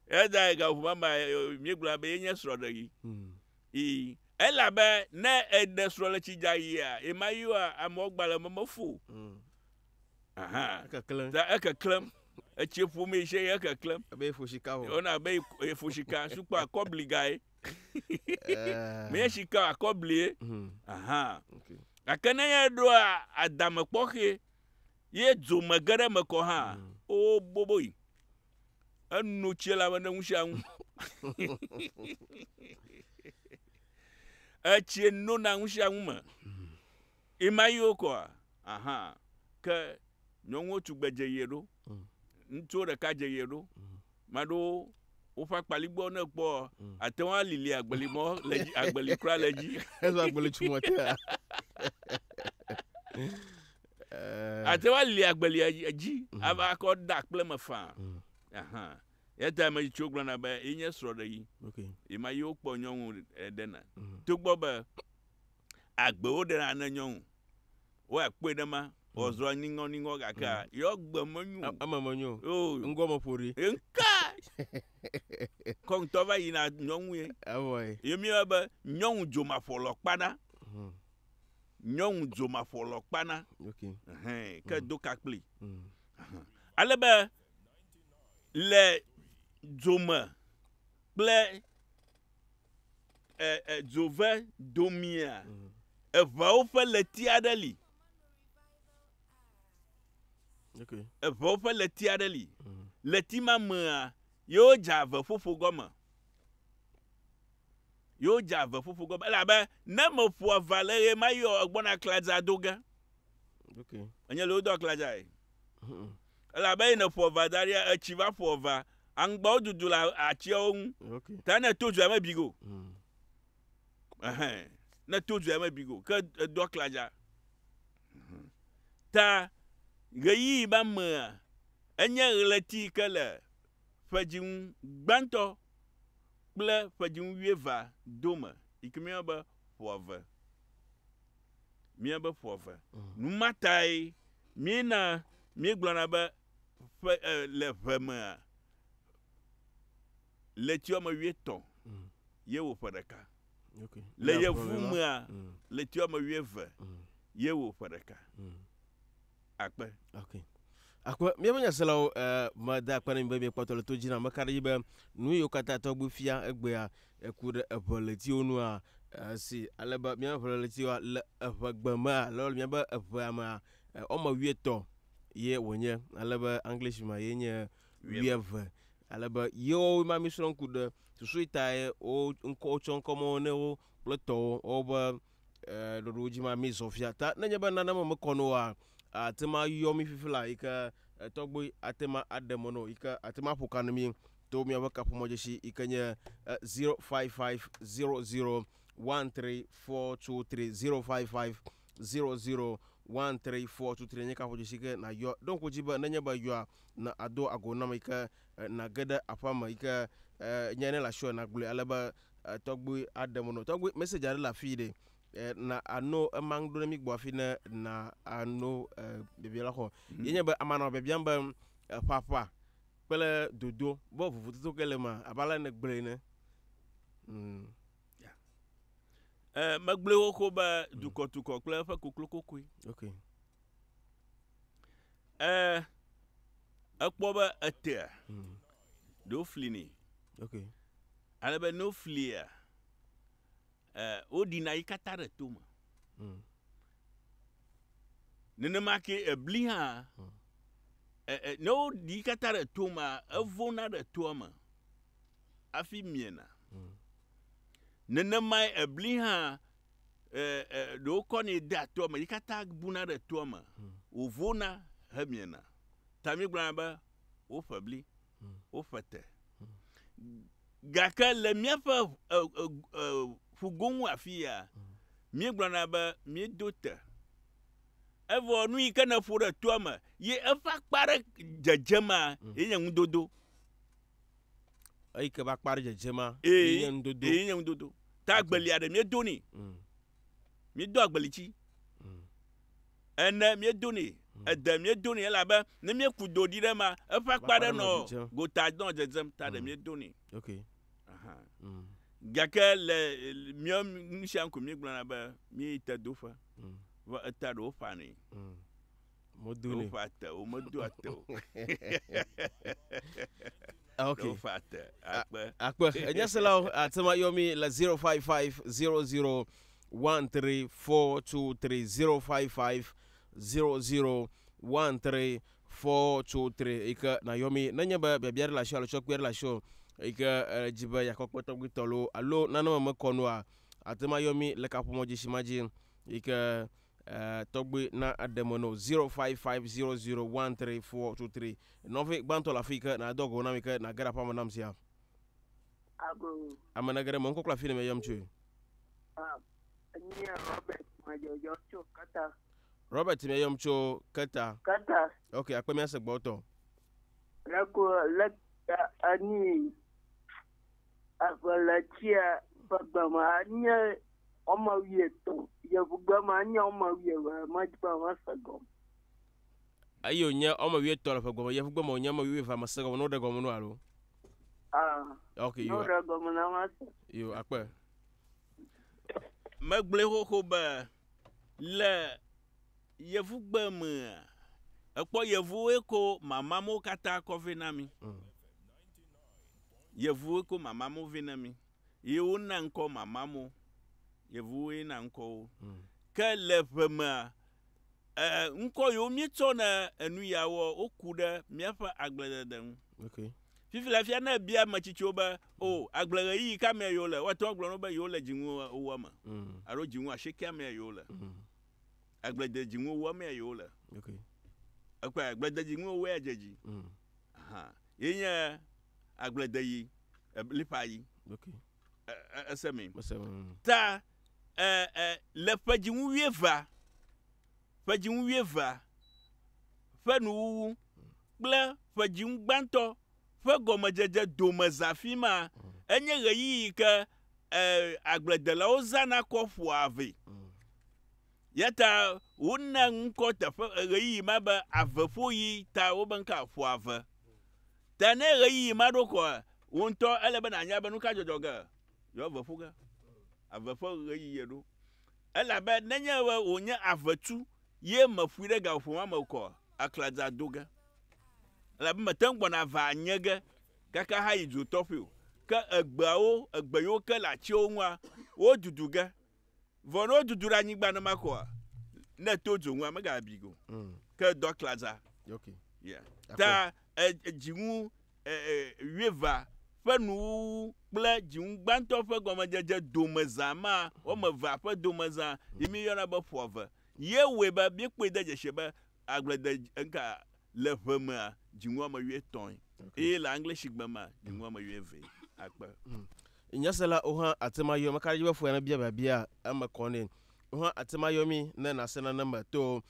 Eda gaƒoƒo ma me míegblɔna be yenye srɔ̃ɖeɣi. Ii elabe ne eɖe srɔ̃ le tsidzaɣia, ɣemaɣia amewo gbalẽ me mefo o. Aha. Ekeklem. Ta ekeklem. Etsi ƒom yi se ekeklem. Abe efo sika vɔ. Wona abe efo sika sukpɔ akɔbli gae. Menye sika akɔblie. Aha. Gake ne nye ɖoa adame kpɔxɛ ye dzo me ge ɖe eme kɔ hã, wo boboyi. Eno tsie la be ne ŋu sia ŋu. Etsie nona ŋu sia ŋu me. Ema yiwo kɔa, aha, ke nyɔnuwo tugbedze yie ɖo. Ŋutsuwo ɖeka dze yie ɖo. Maɖewo woƒe akpaligbɔ ne kpɔ ate ŋu alili agbelimɔ le dzi, agbeli kura le dzi. Ezu agbeli tsumɔ tea. Ate ŋu alili agbeli dzi ava kɔ da kple me faa. Aha. Eya ta ame tsitsiwo gblɔna be yenye srɔ̃ɖeɣi. Ema yi wokpɔ nyɔnu ɖena. Togbɔ be agbewo ɖena ne nyɔnu. Woakpɔe ɖe ma. Wòzɔ niŋɔniŋɔ gake yɔ gbe menyo. Eme menyo. O. Ŋgɔ me ƒo ɖi. Ŋka. Kɔŋtɔ va yina nyɔnu ye. Evɔ ye. Ye míeyɔ be nyɔnu dzomaƒɔlɔ kpana. Nyɔnu dzomaƒɔlɔ kpana. Ok. Ɛhɛn, ke do ka kpli. Ale be le dzome kple dzove domia, eʋeawo ƒe leti aɖe li. Okay. Eʋeawo ƒe leti aɖe li. Leti ma mea, yewo dze ave ƒoƒo gɔme. Yewo dze ave ƒoƒo gɔme elabe ne meƒo ava le ɣe ma ɣi egbɔna kladza do ge. Okay. Enye le wodo akladza ye. Elabe yi ne ƒo ava da ɖia, etsi va ƒo ava. Aŋgbawo dudu le atiawo ŋu. Okay. Ta ne to dzoa mebi go. Ɛhɛn. Ne to dzoa mebi go. Ke edo akladza. Ta ɣeyiɣi ma mea, enye ɣleti yi ke le ƒedzinu gbãtɔ kple ƒedzinu wuievea dome yi ke míeyɔna be ƒo eve. Míeyɔna be ƒo eve. Nu ma tae míena míegblɔna be ƒe le ʋe mea, ɣleti woame wuietɔ̃ ye wɔ ƒe ɖeka. Okay. Le Le yevu ʋe me la. mea, ɣleti woame wuieve ye wɔ ƒe ɖeka. Akpe. Okay. Akpe, míaƒe nyaselawo, meda akpe na mi be miekpɔtɔ le to dzi na. Meka ɖe edzi be nu yiwo katã tɔgbi fia egbea eku ɖe eʋe ɣletiwo nua, si ale be míaƒe ɣletiwoa le eʋegbe mea alo le míaƒe eʋea mea, woame wuietɔ̃ ye wònye. Ale be English me ye nye wuieve. Ale be yewo ma mísrɔ̃ ŋku ɖe susu yi tae wo ŋkɔ wotsɔ ŋkɔ mɔwo ne wo kple tɔwo wobe ɖoɖowo dzi ma mízɔ fia. Ta nenye be nane me mekɔ na woa, ate ma yɔ mí fifi la yi ke tɔgbui ate ma aɖe mɔ na yi ke ate ma ƒo ka na mí to míaƒe kaƒomɔdzesi yi ke nye 055 00 13423 055 00 13 423 nye kaƒodzesi ke nàyɔ. Ɖo ŋku dzi be nenye be yɔa na ado ago nam yi ke nàge ɖe aƒea me yi ke nye ne le asiwò nàgblɔe ale be tɔgbui aɖe mo nɔ. Tɔgbui message aɖe le afii ɖe na ano ema ŋu ɖo ne mi gbɔ hafi ne na ano biabia la xɔ. Ye nye be ame nɔ biabiam be ƒaƒa kple dodo be vovototo ke le ema abe ale nègblɔe ene. Mm. Eh, megblɔe xoxo be dukɔtukɔ kple eƒe koklokokoe. Okay. Eh, ekpɔ be etea ɖe wofli nɛ. Okay. Ale be ne woflia, eh, woɖina yi katã ɖe tome. Nenema ke ebli hã, ne woɖi yi katã ɖe tomea, evona ɖe toa me hafi miena. Nenemae ebli hã ɖe wokɔnɛ dea toa me, yi katã buna ɖe toa me, wòvona hemiena. Ta míegblɔna be woƒe bli, woƒe te. Gake le míaƒe ƒugo ŋu afi ya, míegblɔna be míedo te. Evɔ nu yi ke nèƒo ɖe toa me ye eƒe akpa ɖe dzedzema ye nye nudodo. Eyi ke ƒe akpa ɖe dzedzema ye nye nudodo. Ye nye nudodo. Ta agbelia ɖe míedonɛ. Míedo agbelitsi. Ene míedonɛ. Ede míedonɛ elabe ne míeku do ɖi ɖe ema, eƒe akpa ɖe nɔ gota nɔ dzedzem ta ɖe míedonɛ. Okay. Gake le míawo nu sia nu ko míegblɔna be míeyi tedoƒe. Vɔ eta ɖewo ƒanɛ. Modonɛ. Woƒe ate o, medoa ate o. Okay. Woƒe ate akpe. Akpe. Enyaselawo ate ŋu ayɔ mi le 055 00 13 423 055 00 13 423 yi ke nàyɔ mi nenye be biabia ɖe le asiwò alo tsɔkpui aɖe le asiwò yi ke edzi be yeakɔ kpe tɔgbuitɔ loo alo nane me mekɔ nua ate ŋu ayɔ mi le kaƒomɔdzesi ma dzi yi ke tɔgbui na aɖe me no 0550013423 nɔvi gbãtɔ le afi yi ke nàdo go nam yi ke nàge ɖe aƒea me nam sia. Ago. Ame nege ɖe me ŋkɔ kple afi ne meyɔm tsoe. Ah, nye Robert Madzɔdzɔ tso Kata. Robert meyɔm tso Keta. Kata. Ok, akpe míase gbɔtɔ. Leko le anyi aʋeletsia ƒe gbeme nye wɔme wuietɔ̃. Yevugbe me nye wɔme wuieve medzi be mese gɔme. Eye wònye wɔme wuietɔ̃ le ƒe gbeme. Yevugbe me wònye wɔme wuieve mese gɔme ne woɖe gɔme no alo? Ah. Ok, Ne woɖe gɔme na mase. Yo, akpe. Megblɔe xoxo be le yevugbe mea, ekpɔ yevuwoe ko mamamewo katã kɔ vɛ na mi. Yevuwoe ko mamamewo vɛ na mi. Ye wona ŋkɔ mamamewo. Yevuwoe na ŋkɔ wo. Ke le ʋe mea, ŋkɔ yiwo míetsɔ ne enu ya wɔ, woku ɖe míaƒe agbledede ŋu. Okay. Fifi le afia ne ebia ame tsitsiwo be, o, agble ɣeyiɣi ka mee yewo le, woate ŋu agblɔ na wo be yewo le dzinu ewoa me. Alo dzinu asiekea mee yewo le. Agblede dzinu ewoa mee yewo le. Okay. Ekpɔe, agblede dzinu ewoa ya dze dzi. Aha. Ye nye agbledeyi, liƒayi. Okay. Ese mi. Ese mi. Ta, le ƒe dzinu wuievea, ƒe dzinu wuievea ƒe nuwuwu kple ƒe dzinu gbãtɔ ƒe gɔmedzedze dome zã fi ma, enye ɣeyiɣi yi ke agbledelawo zãna kɔ ƒoa ave. Ya ta wona ŋkɔ teƒe ɣeyiɣi ma be aveƒoɣi ta wobe ŋka ƒo ave. Ta ne ɣeyiɣi ma ɖo kɔa, wò ŋutɔ ele be nànya be nu ka dzɔdzɔ ge yewoa ave ƒo ge. Ave ƒe ɣeyiɣi ɖo. Elabe nenye be wònye avetu ye meƒoe ɖe gaƒoƒo ma me kɔ, akladza do ge. Elabe mete ŋu gbɔna avea nye ge kaka hayi dzotɔƒe o. Ke egbeawo, egbe yiwo ke le atiwo ŋua, wodudu ge. Vɔ ne wodudu ɖe anyigba nema kɔa, ne to dzo ŋua, megabi go. Ke dɔ akladza. Okay. Yeah. Ta dzinu wuievea ƒe nuwuwu kple dzinu gbãtɔ ƒe gɔmedzedze domezã ma, woame evea ƒe domezã yi míeyɔna be ƒo eve. Ye wɔe be míekpɔe de dzesi be agblede ŋka le ʋe mea, dzinu woame wuietɔ̃e. Eye le Englishigbe mea, dzinu woame wuievee. Akpe. Nyasela wo hã ate ŋu ayɔ. Meka ɖe edzi be foya nebia biabia eme kɔ nɛ. Wo hã ate ŋu ayɔ mí ne nàse nane me to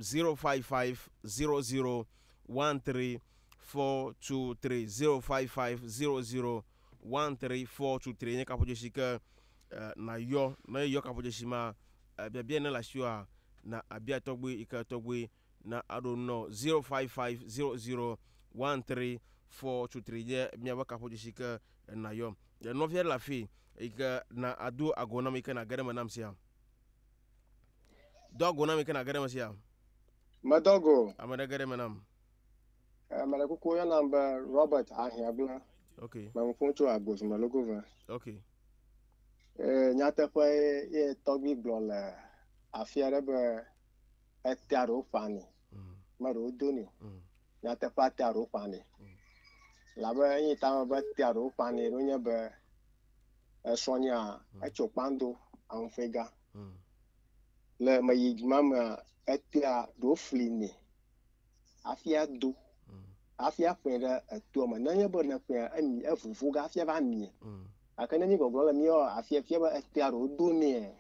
055 00 13 423 055 00 13 423 nye kaƒodzesi ke nàyɔ. Ne eyɔ kaƒodzesi ma, biabia ne le asiwòa, na abia tɔgbui yi ke tɔgbui na aɖo nɔ 055 00 13 423 nye míaƒe kaƒodzesi ke nàyɔ. Nɔvia ɖe le afii yi ke na ado ago nam yi ke nàge ɖe eme nam sia. Do ago nam yi ke nàge ɖe eme sia. Medɔ go. Ame ɖe ge ɖe eme nam. Mele kuku woyɔnam be Robert Ahiagblẽ. Ok. Mele nu ƒom tso Agbozume Logove. Ok. Nyateƒe ye tɔgbui gblɔ le afi aɖe be etea ɖewo ƒãnɛ, me ɖewo donɛ o. Nyateƒea tea ɖewo ƒãnɛ. Labe eyi ta me be tea ɖewo ƒãnɛ ɖo nye be esrɔ̃nyea etso kpando aŋufega. Le meyi du ma mea etea ɖewo fli nɛ hafi ado hafi aƒãe ɖe etoa me. Nenye be neƒãea emi evovo ge hafi ava mie. Gake ne mi gbɔgblɔ le míɔ afia fia be etea ɖewo do nɛ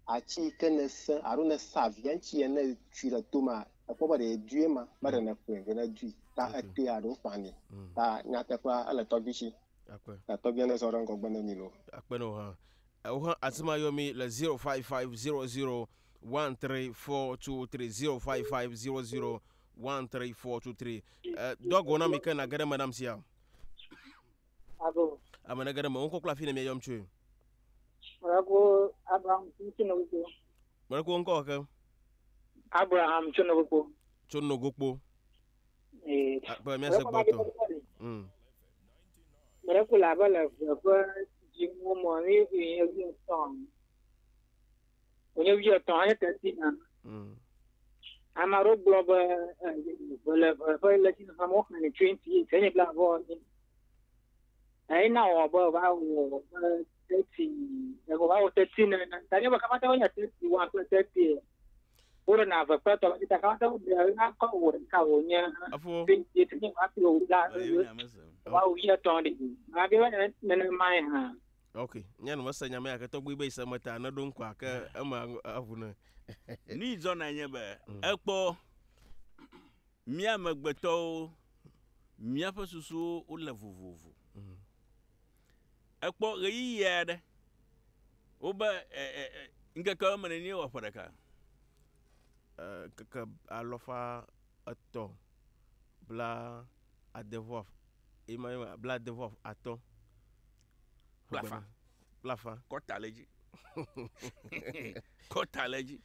atsi yi ke nesẽ alo nesa via ŋuti ne tui ɖe tome ekpɔ be ɖe dui ma be ɖe neƒoe ɖe ne dui ta etea ɖewo ƒãnɛ. Ta nyateƒea ele tɔgbui si. Akpe. Ta tɔgbuia ne zɔ ɖe ŋgɔgbe ne mi loo. Akpe ne wò hã. Wò hã ate ŋu ayɔ mi le 055 00 13 423 055 00 13 423. Do ago na mi ke nàge ɖe eme nam sia. Ago. Ame nege ɖe eme. Wo ŋkɔ kple afi ne mieyɔm tsoe. Mɔɖeko Abraham tso Nogokpo. Mɔɖeko ŋkɔ ke. Abraham tso Nogokpo. Tso Nogokpo. Ee. Akpe míase gbɔtɔ. Mɔɖeko le abe le ʋe ƒe dziŋu mɔ mi nye wuietɔ̃. Wònye wuietɔ̃ hã nye teti na. Ame aɖewo gblɔ be ʋe le ʋe ƒe ɣleti xexlẽme woxlẽnɛ 28 enye blaeve. Eyi na wɔ be va wɔ be 30 va wɔ 30 nene. Ta nye be katã wonye 31 kple 30. Woɖena eve kple etɔ̃ ta katã woɖe na kɔ wɔ ɖeka wònye 28 nye hafi wò la va wò wuietɔ̃ ɖi. Hafi be nenemae hã. Ok, nye nu mese nya me gake tɔgbui be yi se me ta ne ɖo ŋkɔa ke ema aʋu ne. Nu yi zɔna nye be ekpɔ mía amegbetɔwo míaƒe susuwo wole vovovo. Ekpɔ ɣeyiɣi aɖe wobe ŋkeke woame nenie wɔ ƒe ɖeka? Ŋkeke alɔfa etɔ̃ bla ade vɔ ema bla ade vɔ atɔ̃. Blafa. Blafa. Kɔta le dzi. Kɔta le dzi.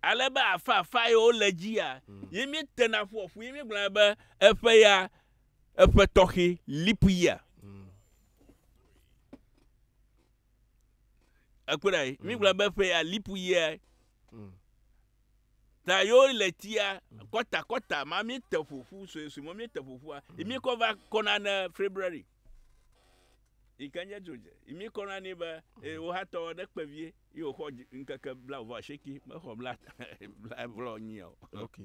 Ale be afa afa yiwo le dzia, ye míetena ƒoa ƒu ye míegblɔna be eƒe ya eƒe tɔxɛ leap year. Ekpɔe ɖa yi. Míegblɔna be eƒe ya leap year. Ta yewo le tia kɔta kɔta ma míete ƒoƒu suesue ma míete ƒoƒua. Míekɔ va kɔna ne February. Yi ke nye dzodze. Míekɔna nɛ be wo hatɔ ɖe kpe vie ye wòxɔ ŋkeke bla vɔ asieke mexɔ bla bla vlɔ nyi o. Ok.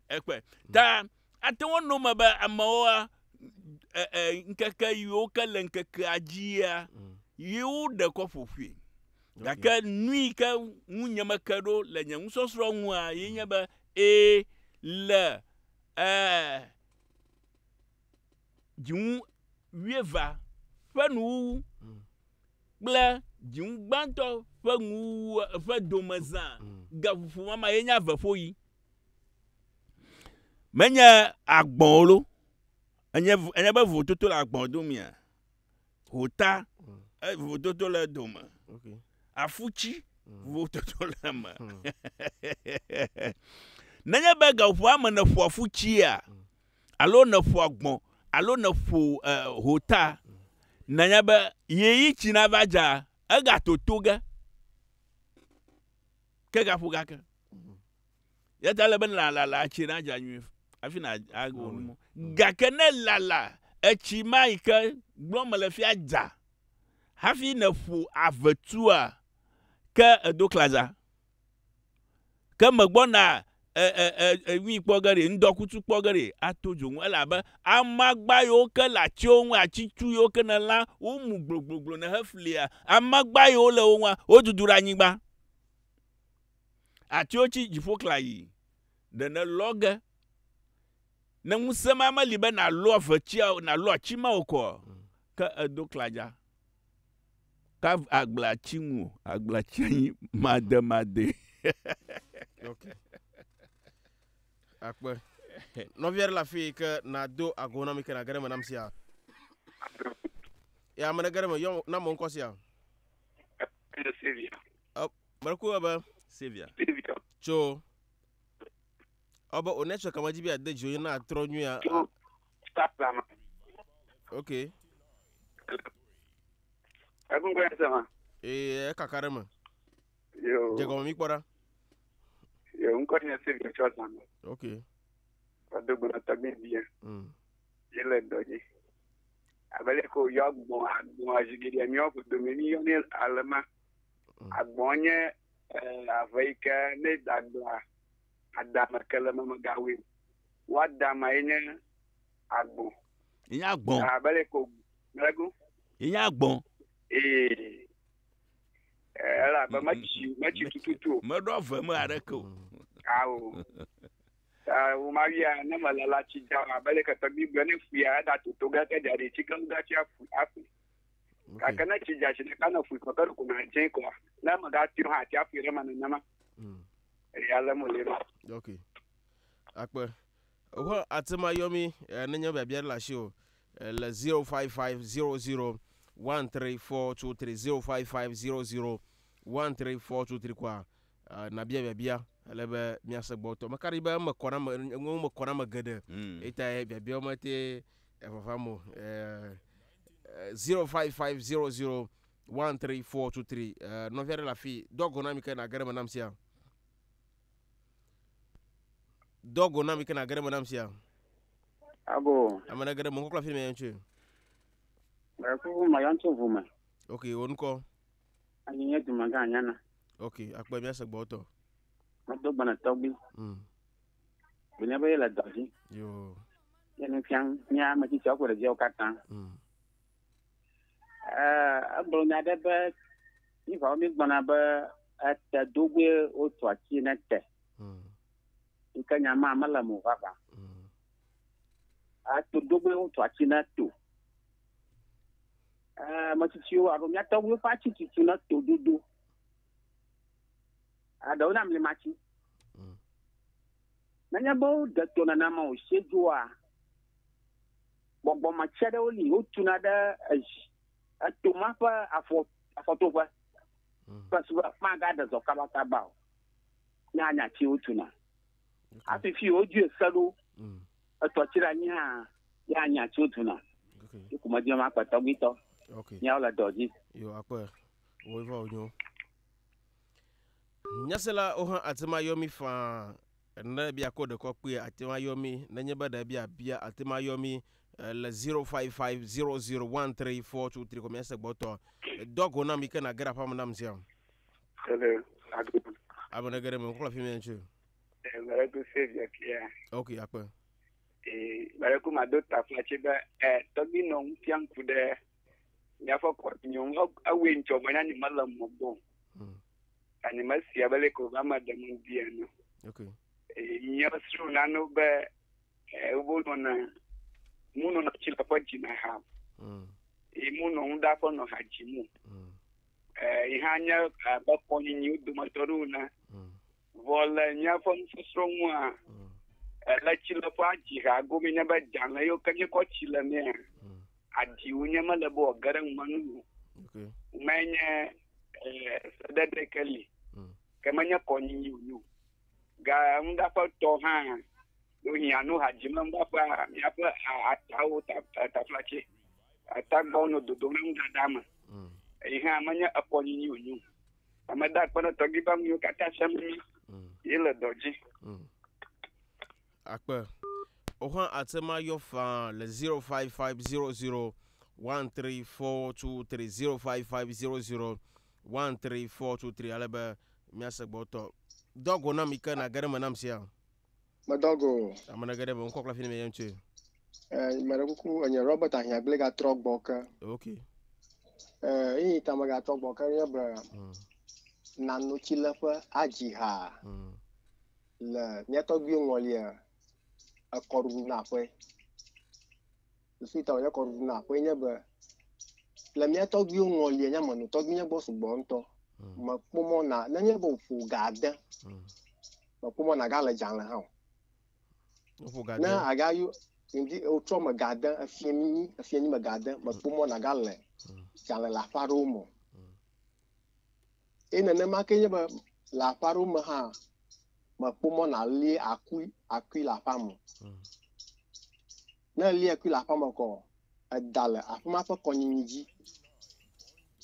Ekpe. Ta ate ŋu anɔ eme be amewoa ŋkeke yiwo ke le ŋkekea dzia yewo ɖe kɔ ƒoƒui. Gake nu yi ke ŋu nye meke ɖo le nye nusɔsrɔ̃ ŋua ye nye be ee le dziŋu wuievea ƒe nuwuwu kple dziŋu gbãtɔ ƒe nuwuwu ƒe domezã gaƒoƒo mama ye nye aveƒoɣi. Menye agbɔ̃ lo. Enye enye be vovototo le agbɔ̃ domea. Hota vovototo le dome. Afutsi vovototo le eme. Nenye be gaƒoƒoa me nèƒo afutsia alo nèƒo agbɔ̃ alo nèƒo hota, nanya be yeyi tsi nava dza egatoto ge ke gaƒo gake. Ya ta ele be lala etsi nadza nyuie hafi na awɔ nu mɔ. Gake ne lala etsi ma yi ke gblɔm mele fia dza hafi nèƒo avetua ke edo klaza. Ke megbɔna Enui kpɔ ge ɖe, ŋdɔkutsu kpɔ ge ɖe, ato dzo ŋu elabe amagba yiwo ke le atiwo ŋu, atitsu yiwo ke ne lã womu gblogblogblo ne heflia, amagba yiwo le wo ŋua, wodudu ɖe anyigba. Atiwo tsi dziƒo kla yi. Ɖe ne lɔ ge. Ne ŋusẽ ma meli be nàlɔ avetsia, nàlɔ ati ma o kɔ, ke edo kladza. Ka agblea tsi ŋu o, agblea tsi anyi mademade. Ok. Akpe. Nɔvi aɖe le afi yi ke nàdo ago na mi ke nàge ɖe eme nam sia. Ya ame ɖe ge ɖe eme yɔ na mo ŋkɔ sia. Sevia. Mele be Sevia. Sevia. Tso. Ɔbe o network ame dzi be ade dzi na atrɔ nyuia. Tso Stapa ma. Ok. Egun kɔ yɛn ma. Ee, ekaka ɖe me. Yo. Dze gɔme mi kpɔ ɖa. Yo ŋkɔ nye Sevia tso Zame. Ok. Ado gbɔna tɔgbi bia. Ye le dɔ dzi. Abe le ko yɔ agbɔn agbɔn azi geɖe miɔ dome mi yɔ ne alema. Agbɔn nye ave yi ke ne dagbla adame ke le me megawoe. Woadama ye nye agbɔn. Ye nye agbɔn. Abe le ko mlegu. Ye nye agbɔn. Ee. Elabe metsi tututu o. Meɖo ave me aɖeke o. Awo. Wo ma wia ne mele la tsi dza abe le ke tɔgbi gblɔ ne fuia eda toto ge ke dza ɖe tsi ke ŋgã tsi afu afu. Gake ne tsi dza tsi ɖeka ne fui kɔ ke ɖeko na dze kɔa ne megati o hã tsi aƒui ɖe me nenema. Eya le mo le ma. Ok. Akpe. Wo ate ma yɔ mi nenye biabia ɖe le asi o le 055 00 13423 055 00 13423 kɔa nabia biabia ele be miase gbɔtɔ. Meka ɖe be eme kɔ na me ŋu me kɔ na me geɖe. Eta biabiawo mete vava mo. 055 00 13423 nɔvi aɖe le afi dɔgo na mi ke nage ɖe me nam sia. Dɔgo na mi ke nage ɖe me nam sia. Abo. Ame ɖe ge ɖe me ŋkɔ kple afi mi tsoe. Mɛkuku ma yɔn tso ʋu me. Ok, wo ŋkɔ. Anyi nye dumegã anyana. Ok, akpe miase gbɔtɔ. Medo gbɔna tɔgbi. Gbenye be ye le dɔ dzi. Yo. Ye nu fiam nye ame tsitsiawo kple ɖeviawo katã. Egblɔ nya ɖe be mivawo mi gbɔna be ete dogoe wotu ati ne te. Yi ke nya ma mele mo vava. Eto dogoe wotu ati ne to. Ame tsitsiwo alo mía tɔgbuiwo ƒe ati tutu ne to dodo. Eɖewo na mlimatsi. Nenye be woɖe to nenema o sie dzoa, gbɔgbɔmetsi aɖewo li wotuna ɖe ezi eto ma ƒe afɔ afɔtoƒe. Ƒe su be magaɖe zɔ kabakaba o. Ne anya tsi wotuna. Hafi fi wodzoe se ɖo etɔ tsi ɖe anyi hã ya anya tsi wotuna. Eku me dzi ma kpe tɔgbitɔ. Míawo le dɔ dzi. Yo akpe. Wo va wonyo. Nyasela wo hã ate ma yɔ mi faa ne bia ko ɖekɔ kpee ate ma yɔ mi nenye be ɖe bia bia ate ma yɔ mi le 055 00 13423 kɔ miase gbɔtɔ. Dɔgo na mi ke nage ɖe aƒea me nam sia. Hello. Ado. Ame ɖe ge ɖe me ŋkɔ le afi mi tsoe. Mɛrɛku Sevia fia. Ok, akpe. Mɛrɛku ma do taflatsi be tɔgbi nɔ ŋu fiam ku ɖe míaƒe kɔnyɔ ŋu ewoe ŋtsɔ be nye mele mɔ gbɔ. Ani mesia be leke wòva me ɖem ŋdi ene. Ok. Nye srɔ̃ nanewo be wo nɔna mu nɔna tsi le ƒe dzime ha. Eye mu nɔ ŋu ɖa ƒe nɔ ha dzi mu. Yi hã nye abe kɔnyinyiwo dometɔ ɖewo ne. Vɔ le míaƒe nusɔsrɔ̃ ŋua, le tsi le ƒe adzi ha gome nye be dzalẽ yiwo ke míekɔ tsi le mea, aɖiwo nye mele be wòage ɖe ŋume nu o. Ŋumee nye sedede ke li. Ke menye kɔnyinyi wònye o. Ga ŋuɖaƒe tɔ hã, wohiã nu ha dzim le ŋuɖaƒea, míaƒe atawo taflatse, atagbɔwo nɔ dodom ɖe ŋuɖaɖa me. Eyi hã menye ekɔnyinyi wònye o. Ame da akpe na tɔgbi be amewo katã fiam mí. Ye le dɔ dzi. Akpe. Wo hã ate ma yɔ faa le 055 00 13423 055 00 13423 ale be miase gbɔtɔ. Dɔgo na mi ke nage ɖe me nam sia. Medɔ go. Ame ɖe ge ɖe me ŋkɔ kple afi ne mi yem tsoe. Eh, meɖe kuku enye Robert Ahiagble gatrɔ gbɔ ke. Ok. Eh, eyi ta megatrɔ gbɔ ke nye be nanotsileƒe adzi ha le mía tɔgbuiwo ŋɔlia ekɔɖuɖu na aƒe. Susu yi ta wònye kɔɖuɖu na aƒe nye be le mía tɔgbuiwo ŋɔlia nye ame no tɔgbuinye gbɔ sugbɔ ŋutɔ. Mekpɔ mɔ na nenye be wòƒo ga ade mekpɔ mɔ nàgale dzalẽ hã o. Woƒo ga Ne de. aga yɔ ŋdi wotrɔ me ga de efie nyi efie nyi me ga de mekpɔ mɔ nàgale dzalẽ le aƒe aɖewo me o. Eye nenema ke nye be le aƒe aɖewo me hã mekpɔ mɔ nàli akui akui le aƒea me o. Ne èli akui le aƒea me kɔ eda le aƒe ma ƒe kɔnyinyi dzi.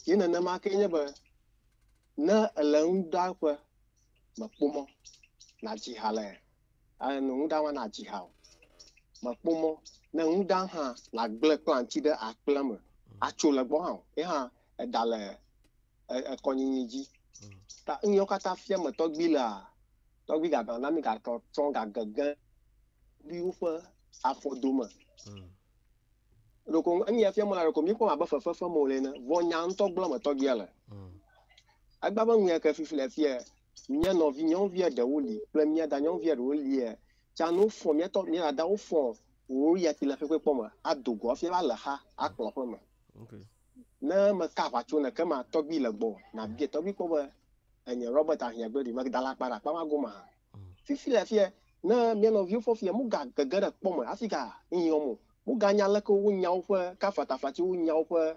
Ye nenema ke nye be ne èle nuɖaƒe mekpɔ mɔ nàdzi ha le enu nuɖawa nàdzi ha o. Mekpɔ mɔ ne nu ɖam hã nàgblẽ kplantsi ɖe akplea me atso le gbɔ hã o. Ye hã eda le ekɔnyinyi dzi. Ta nu yiwo katã fia me tɔgbi lea, tɔgbi gagblɔ na mi gatrɔ gagege woƒe afɔdome. Ɖeko enya fia me la ɖeko míekpɔ abe fefefe me wòle ene. Vɔ nya ŋutɔ gblɔ me tɔgbia le. Egba be nu ya ke fifi le fia mía nɔvi nyɔnuvia ɖewo li kple mía da nyɔnuvia ɖewo lia tsa ne wofɔ mía tɔ mía dada wofɔ wo ya ti le ƒeƒe kpɔ me ado go hafi va le xa akplɔ ƒe me. Ne meka aʋatso neke ma tɔgbi le gbɔ nabia tɔgbi kpɔ be enye Robert Ahiagbe ɖi meda la kpa ɖe akpa ma gome hã. Fifi le fia ne mía nɔviwo fɔ fia muga gege ɖe kpɔ me hafi ga nyɔ mo. Muga nya leke wonya woƒe kafataflatsi wonya woƒe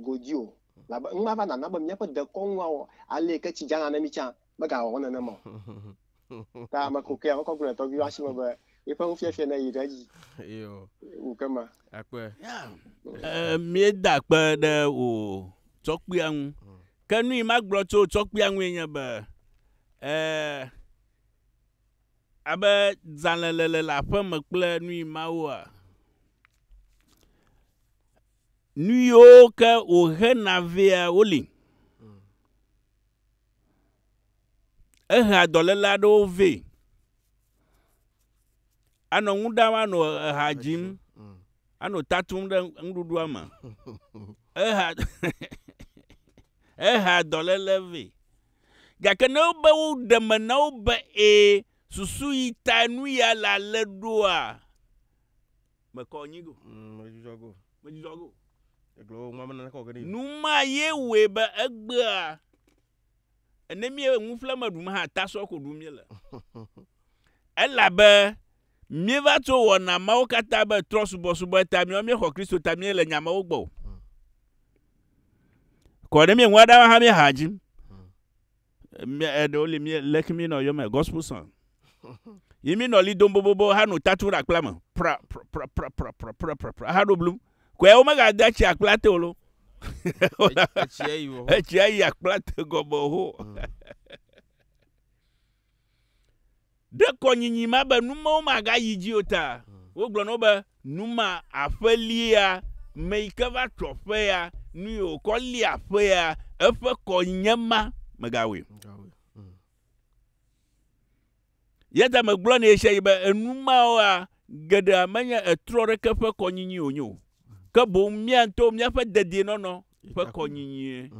godi o. Labe ŋma va nana be míaƒe dekɔnuawo ale ke tsi dzana ne mi tsã megawɔ nenema o. Ta ame ko kea wokɔ gblɔ tɔgbi asi me be eƒe nufiafia ne yi ɖe edzi. Iyo. Wu ke ma. Akpe. Míeda akpe ɖe wò tsɔkpea ŋu. Ke nu yi magblɔ tso tsɔkpea ŋue nye be abe zãlelele le aƒeme kple nu yi mawoa, nu yiwo ke wòhena vɛa woli. Ehea dɔléle aɖewo vɛ. Anɔ nu ɖam anɔ eha dzim, anɔ tatum ɖe nuɖuɖua me. Eha ehea dɔléle vɛ. Gake ne wobe woɖe me na wo be ee susu yi ta nu ya le ale ɖoa, mekɔ nyi go. Medzudzɔ go. Medzudzɔ go. Egblɔ wo ŋua me naneke wɔ ge ɖe. Nu ma ye wɔe be egbea ne mí nuƒleme ɖum hã tasɔ ko ɖum míele. Elabe míeva tso wɔna mawo katã be trɔ subɔsubɔ ta míawo míexɔ Kristo ta míele nya mawo gbɔ o. Kɔ ne míeŋu aɖawa hã míeha dzim. Eɖewo li mí leke míenɔ yɔme gospel song. Yi míenɔ li dom bobobo hanɔ tatu ɖe akpla me. Pra pra pra pra pra pra pra pra pra haɖo blum. Kɔe womegade tsi akpla te o lo. Etsia yi wɔ. Etsia yi akpla te gɔme o. Ɖe kɔnyinyi ma be numawo magayi dzi o ta, wogblɔ na wo be numa aƒelia me yi ke va trɔ ƒe ya, nu yi wòkɔ li aƒe ya, eƒe kɔnye ma megawɔe o. Ya ta megblɔ nɛ ɣesiaɣi be enumawoa geɖea menye etrɔ ɖeke ƒe kɔnyinyi wònye o. Ke boŋ mía ŋutɔwo míaƒe dedienɔnɔ ƒe kɔnyinyie.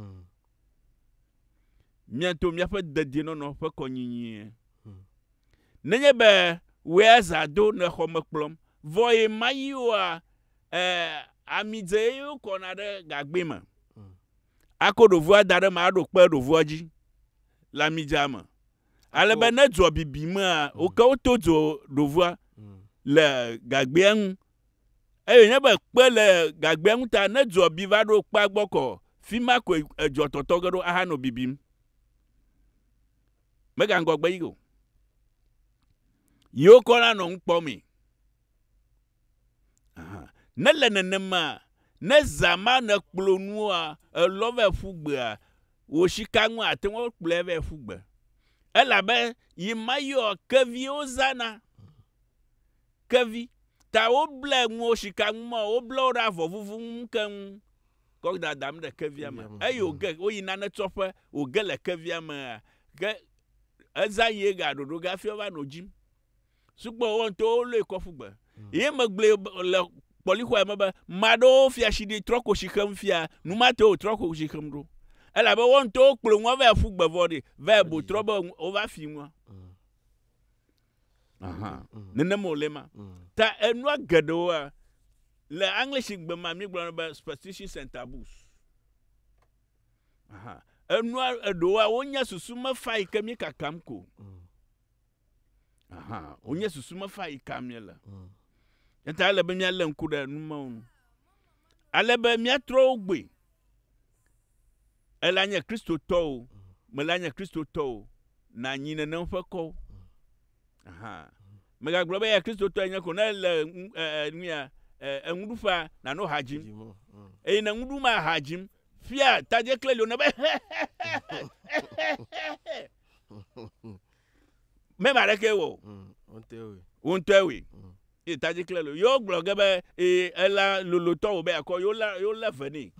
Mía ŋutɔwo míaƒe dedienɔnɔ ƒe kɔnyinyie. Nenye be wòe zã do ne xɔ me kplɔm, vɔ ye ma yi oa, amidze ye wokɔna ɖe gagbɛ me. Ako ɖovua da ɖe eme aɖo kpe ɖovua dzi le amidzea me. Ale be ne dzoa bibi mea, woke woto dzo ɖovua le gagbea ŋu. Eye nye be kpe le gagbea ŋu ta ne dzoa bi va ɖo kpea gbɔ kɔ, fi ma koe edzoa tɔtɔ ge ɖo ahanɔ bibim. Mega ŋgɔgbe yi o. Yi wokɔ la nɔ ŋu kpɔmee. Ne le nenema, ne zã ma nèkplɔ nua, elɔ vɛ ƒu gbea, wò sika ŋu ate ŋu akplɔe vɛ ƒu gbe. Elabe yi ma yɔ keviwo zãna. Kevi. Ta woble nuwo sika ŋu ma, woble wo ɖe avɔ vuvu ŋu keŋ kɔ dadam ɖe kevia me. Eye wòge, woyi nane tsɔƒe, wòge le kevia mea, ke ezã yi ega ɖoɖo ge hafi woava nɔ dzim. Sugbɔ wo ŋutɔwo wolɔe kɔ ƒu gbe. Ye megblɔe le kpɔlixɔa me be maɖewo fia shi ɖi trɔ koshi xem fia nu ma te wòtrɔ koshi xem ɖo. Elabe wo ŋutɔwo kplɔ nua va ƒu gbe vɔ ɖi va bo trɔ be wova fi nua. Aha. Nenem wòle ma. Ta enua geɖewoa le English gbe ma mígblɔna be superstitions and taboos. Aha. Enua eɖewoa wonye susu mefa yi ke míkakam ko. Aha, wonye susu mefa yi ka míele. Eta ele be míalé ŋku ɖe nu mawo ŋu. Ale be míatrɔ wo gbɔe. Ele anye Kristotɔwo, mele anye Kristotɔwo, nanyi nenem ƒe kɔwo. Aha. Megagblɔ be ya Kristotɔ enye ko ne le nu ya enuɖuƒea nanɔ ha dzim. Eye ne nuɖu ma ha dzim, fia tadze kle li ne be Meme aɖeke wɔ o. Wo ŋutɔe wɔe. Ye tadzi kle lo. Yewo gblɔ ge be ee ela lolotɔ wò be yeakɔ yewo lé yewo lé ve nɛ.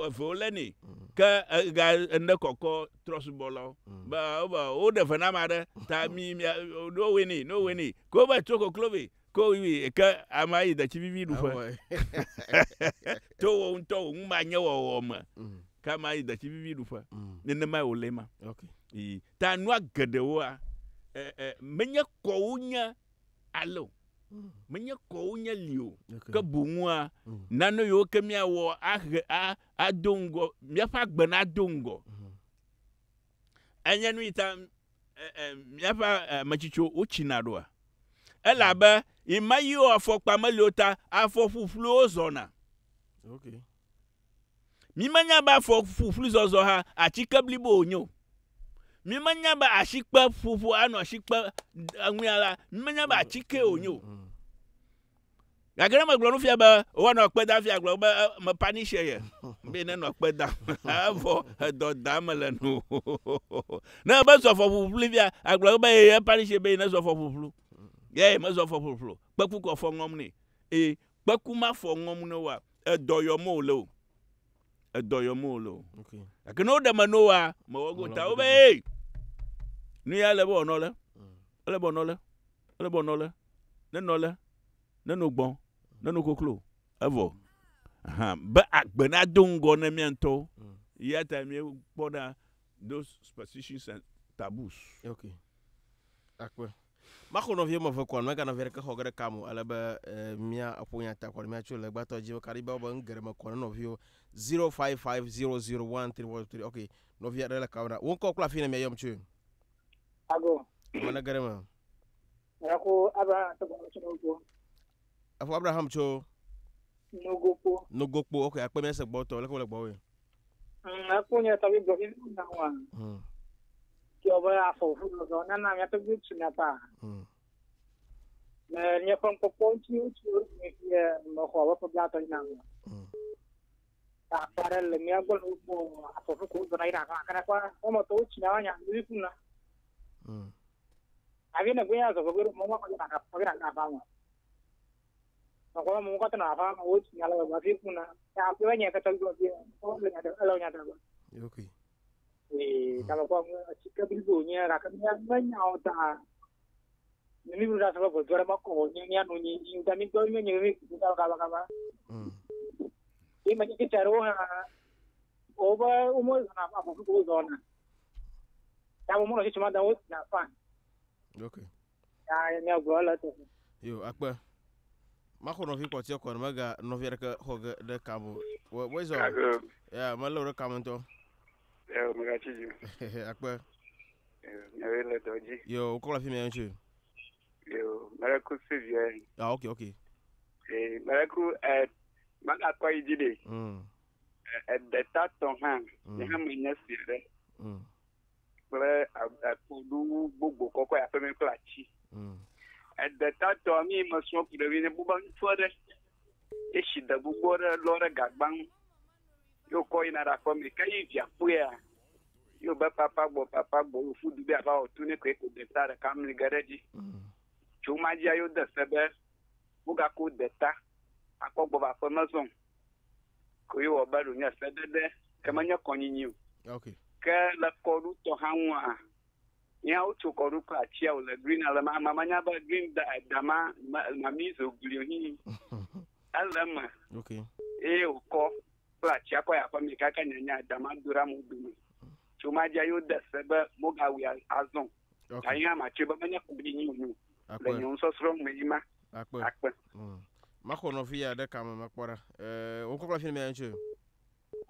Eve wolé nɛ. Ke ega ene kɔkɔ trɔsubɔlawo be wobe woɖe ve na ame aɖe ta mi mia ne wowɔe nɛ ne wowɔe nɛ. Ke wobe tso koklo vɛ ke woyi ke amea yi detsi vivi ɖuƒe. To wò ŋutɔ wò numanyewɔwɔ me ke amea yi detsi vivi ɖuƒe. Nenemae wòle ema. Yi ta nua geɖewoa, e, e, menye kɔwo nye ale o. Menye kɔwo nye li o. Ke boŋua, nane yiwo ke míawɔ ahe, a, ado ŋgɔ, míaƒe agbe nado ŋgɔ. Enye nu yi ta, e, e, míaƒe ametsitsiwo wotsina ɖoa. Elabe yi ma yiwo afɔkpa meli o ta, afɔ ƒuƒluiwo zɔna. Okay. Mímenya be afɔ ƒuƒlu zɔzɔ hã atike blibo wònye o. Mímenya be asikpe ƒoƒo anɔ asikpe ŋuia la, mímenya be atike wònye o. Gake ne megblɔ nu fia be woanɔ akpe dam fia gblɔ be me panish ye be ne nɔ akpe dam evɔ edɔ dam le nu. Ne be zɔ afɔ ƒuƒlu fia agblɔ be ye panish be ne zɔ afɔ ƒuƒlu. Ye mezɔ afɔ ƒuƒlu. Kpeku kɔ afɔ ŋɔm nɛ. Eye kpeku ma afɔ ŋɔm ne woa edɔ yɔm wòle o. Edɔ yɔm wòle o. Gake ne woɖe me no wa, mewɔ go ta wo be ee, nu ya ele be wòanɔ le, ele be wòanɔ le, ele be wòanɔ le, nenɔ le, neno gbɔ̃, neno koklo, evɔ. Aha, be agbe nado ŋgɔ ne mía ŋutɔwo. Eya ta míekpɔna those superstitions and taboos. Okay. Akpe. Maxɔ nɔvi wɔme eve kɔa, mega nɔvi aɖeke xɔ ge ɖe kam o, ale be mía ƒo nya ta kɔ ɖe mía tso legbatɔ dzi. Meka ɖe be be nu geɖe me kɔ ne nɔviwo. 0550013423. Ok, nɔvi aɖe le kam ɖa. Wo ŋkɔ kple afi ne mia yɔm tsoe. Ago. Ame ne ge ɖe me. Ako Abraham tso Nogokpo. Afɔ Abraham tso. Nogokpo. Nogokpo. Ok, akpe mía se gbɔtɔ. Leke wole gbɔwoe? Ekpo nye tɔgbi gblɔ vivi na wa. Tiɔ be afɔ ʋu zɔzɔ nana mía tɔgbi tu na pa. Le nye ƒe ŋkpɔkpɔ ŋuti ŋuti fie mexɔ abe ƒe blatɔ yina me. Akpa ɖe le mía gbɔ le wokpɔ afɔ ʋu ko zɔna yina afi ma ke wɔme tɔwo tsina woanya vivi ƒuna. Hafi ne gbe ya zɔ gbegbe ɖo mɔ mɔ yina afa me. Okay. Okay. Yo, akpe. Maxɔ nɔvi kpɔtiɛ kɔ ne mega nɔvi aɖeke xɔ ge ɖe kam o. Wɔ wɔ zɔ. Ya, mele wò ɖe kam ŋutɔ. Yo, megatsi dzi. Akpe. Yo, le dɔ dzi. Yo, wokɔ le afi mia ŋutsu. Yo, mele ku sivie. Ah, ok, ok. Eh, mele ku eh magakɔ yi dzi ɖe. Edetatɔ hã, nye hã menye si ɖe. Kple akpoɖu gbogbo kɔkɔ ya ƒeme kple atsi. Edetatɔ mi mesrɔ̃ ku ɖe mi ne buba ŋutsu aɖe esi de gbogbo aɖe lɔ ɖe gagba ŋu. Ye wòkɔ yina ɖe aƒeme ke yi via kpɔea ye wòbe papa gbɔ papa gbɔ ye wòƒu du be yeava wɔ tu ne koe ko deta ɖeka mli ge ɖe edzi. Tso ma dzia ye wode se be wogako deta akɔ gbɔ va aƒeme zɔn. Ko ye wɔ be ɖo nye sedede ke menye kɔnyinyi o. Okay. Ke le kɔɖutɔ hã ŋua, Ya wotso kɔ ɖo kple atia wòle green ale ma ama manya be green da dama mami zo gli hi. Ele eme. Okay. Eye wòkɔ kple atsia kɔ yi aƒeme kaka nyanya dama do ɖe amewo dome. Tso ma dzia yewo de se be mogawui azɔ. Okay. Ayi hã matsɔe be menye kɔɖinyi wònye o. Akpe. Le nye nusɔsrɔ̃ me yi ma. Akpe. Akpe. Maxɔ nɔvi ya ɖe kame mekpɔ ɖa. Ɛɛ, wo kɔkɔ le fi ne mia ŋutsu.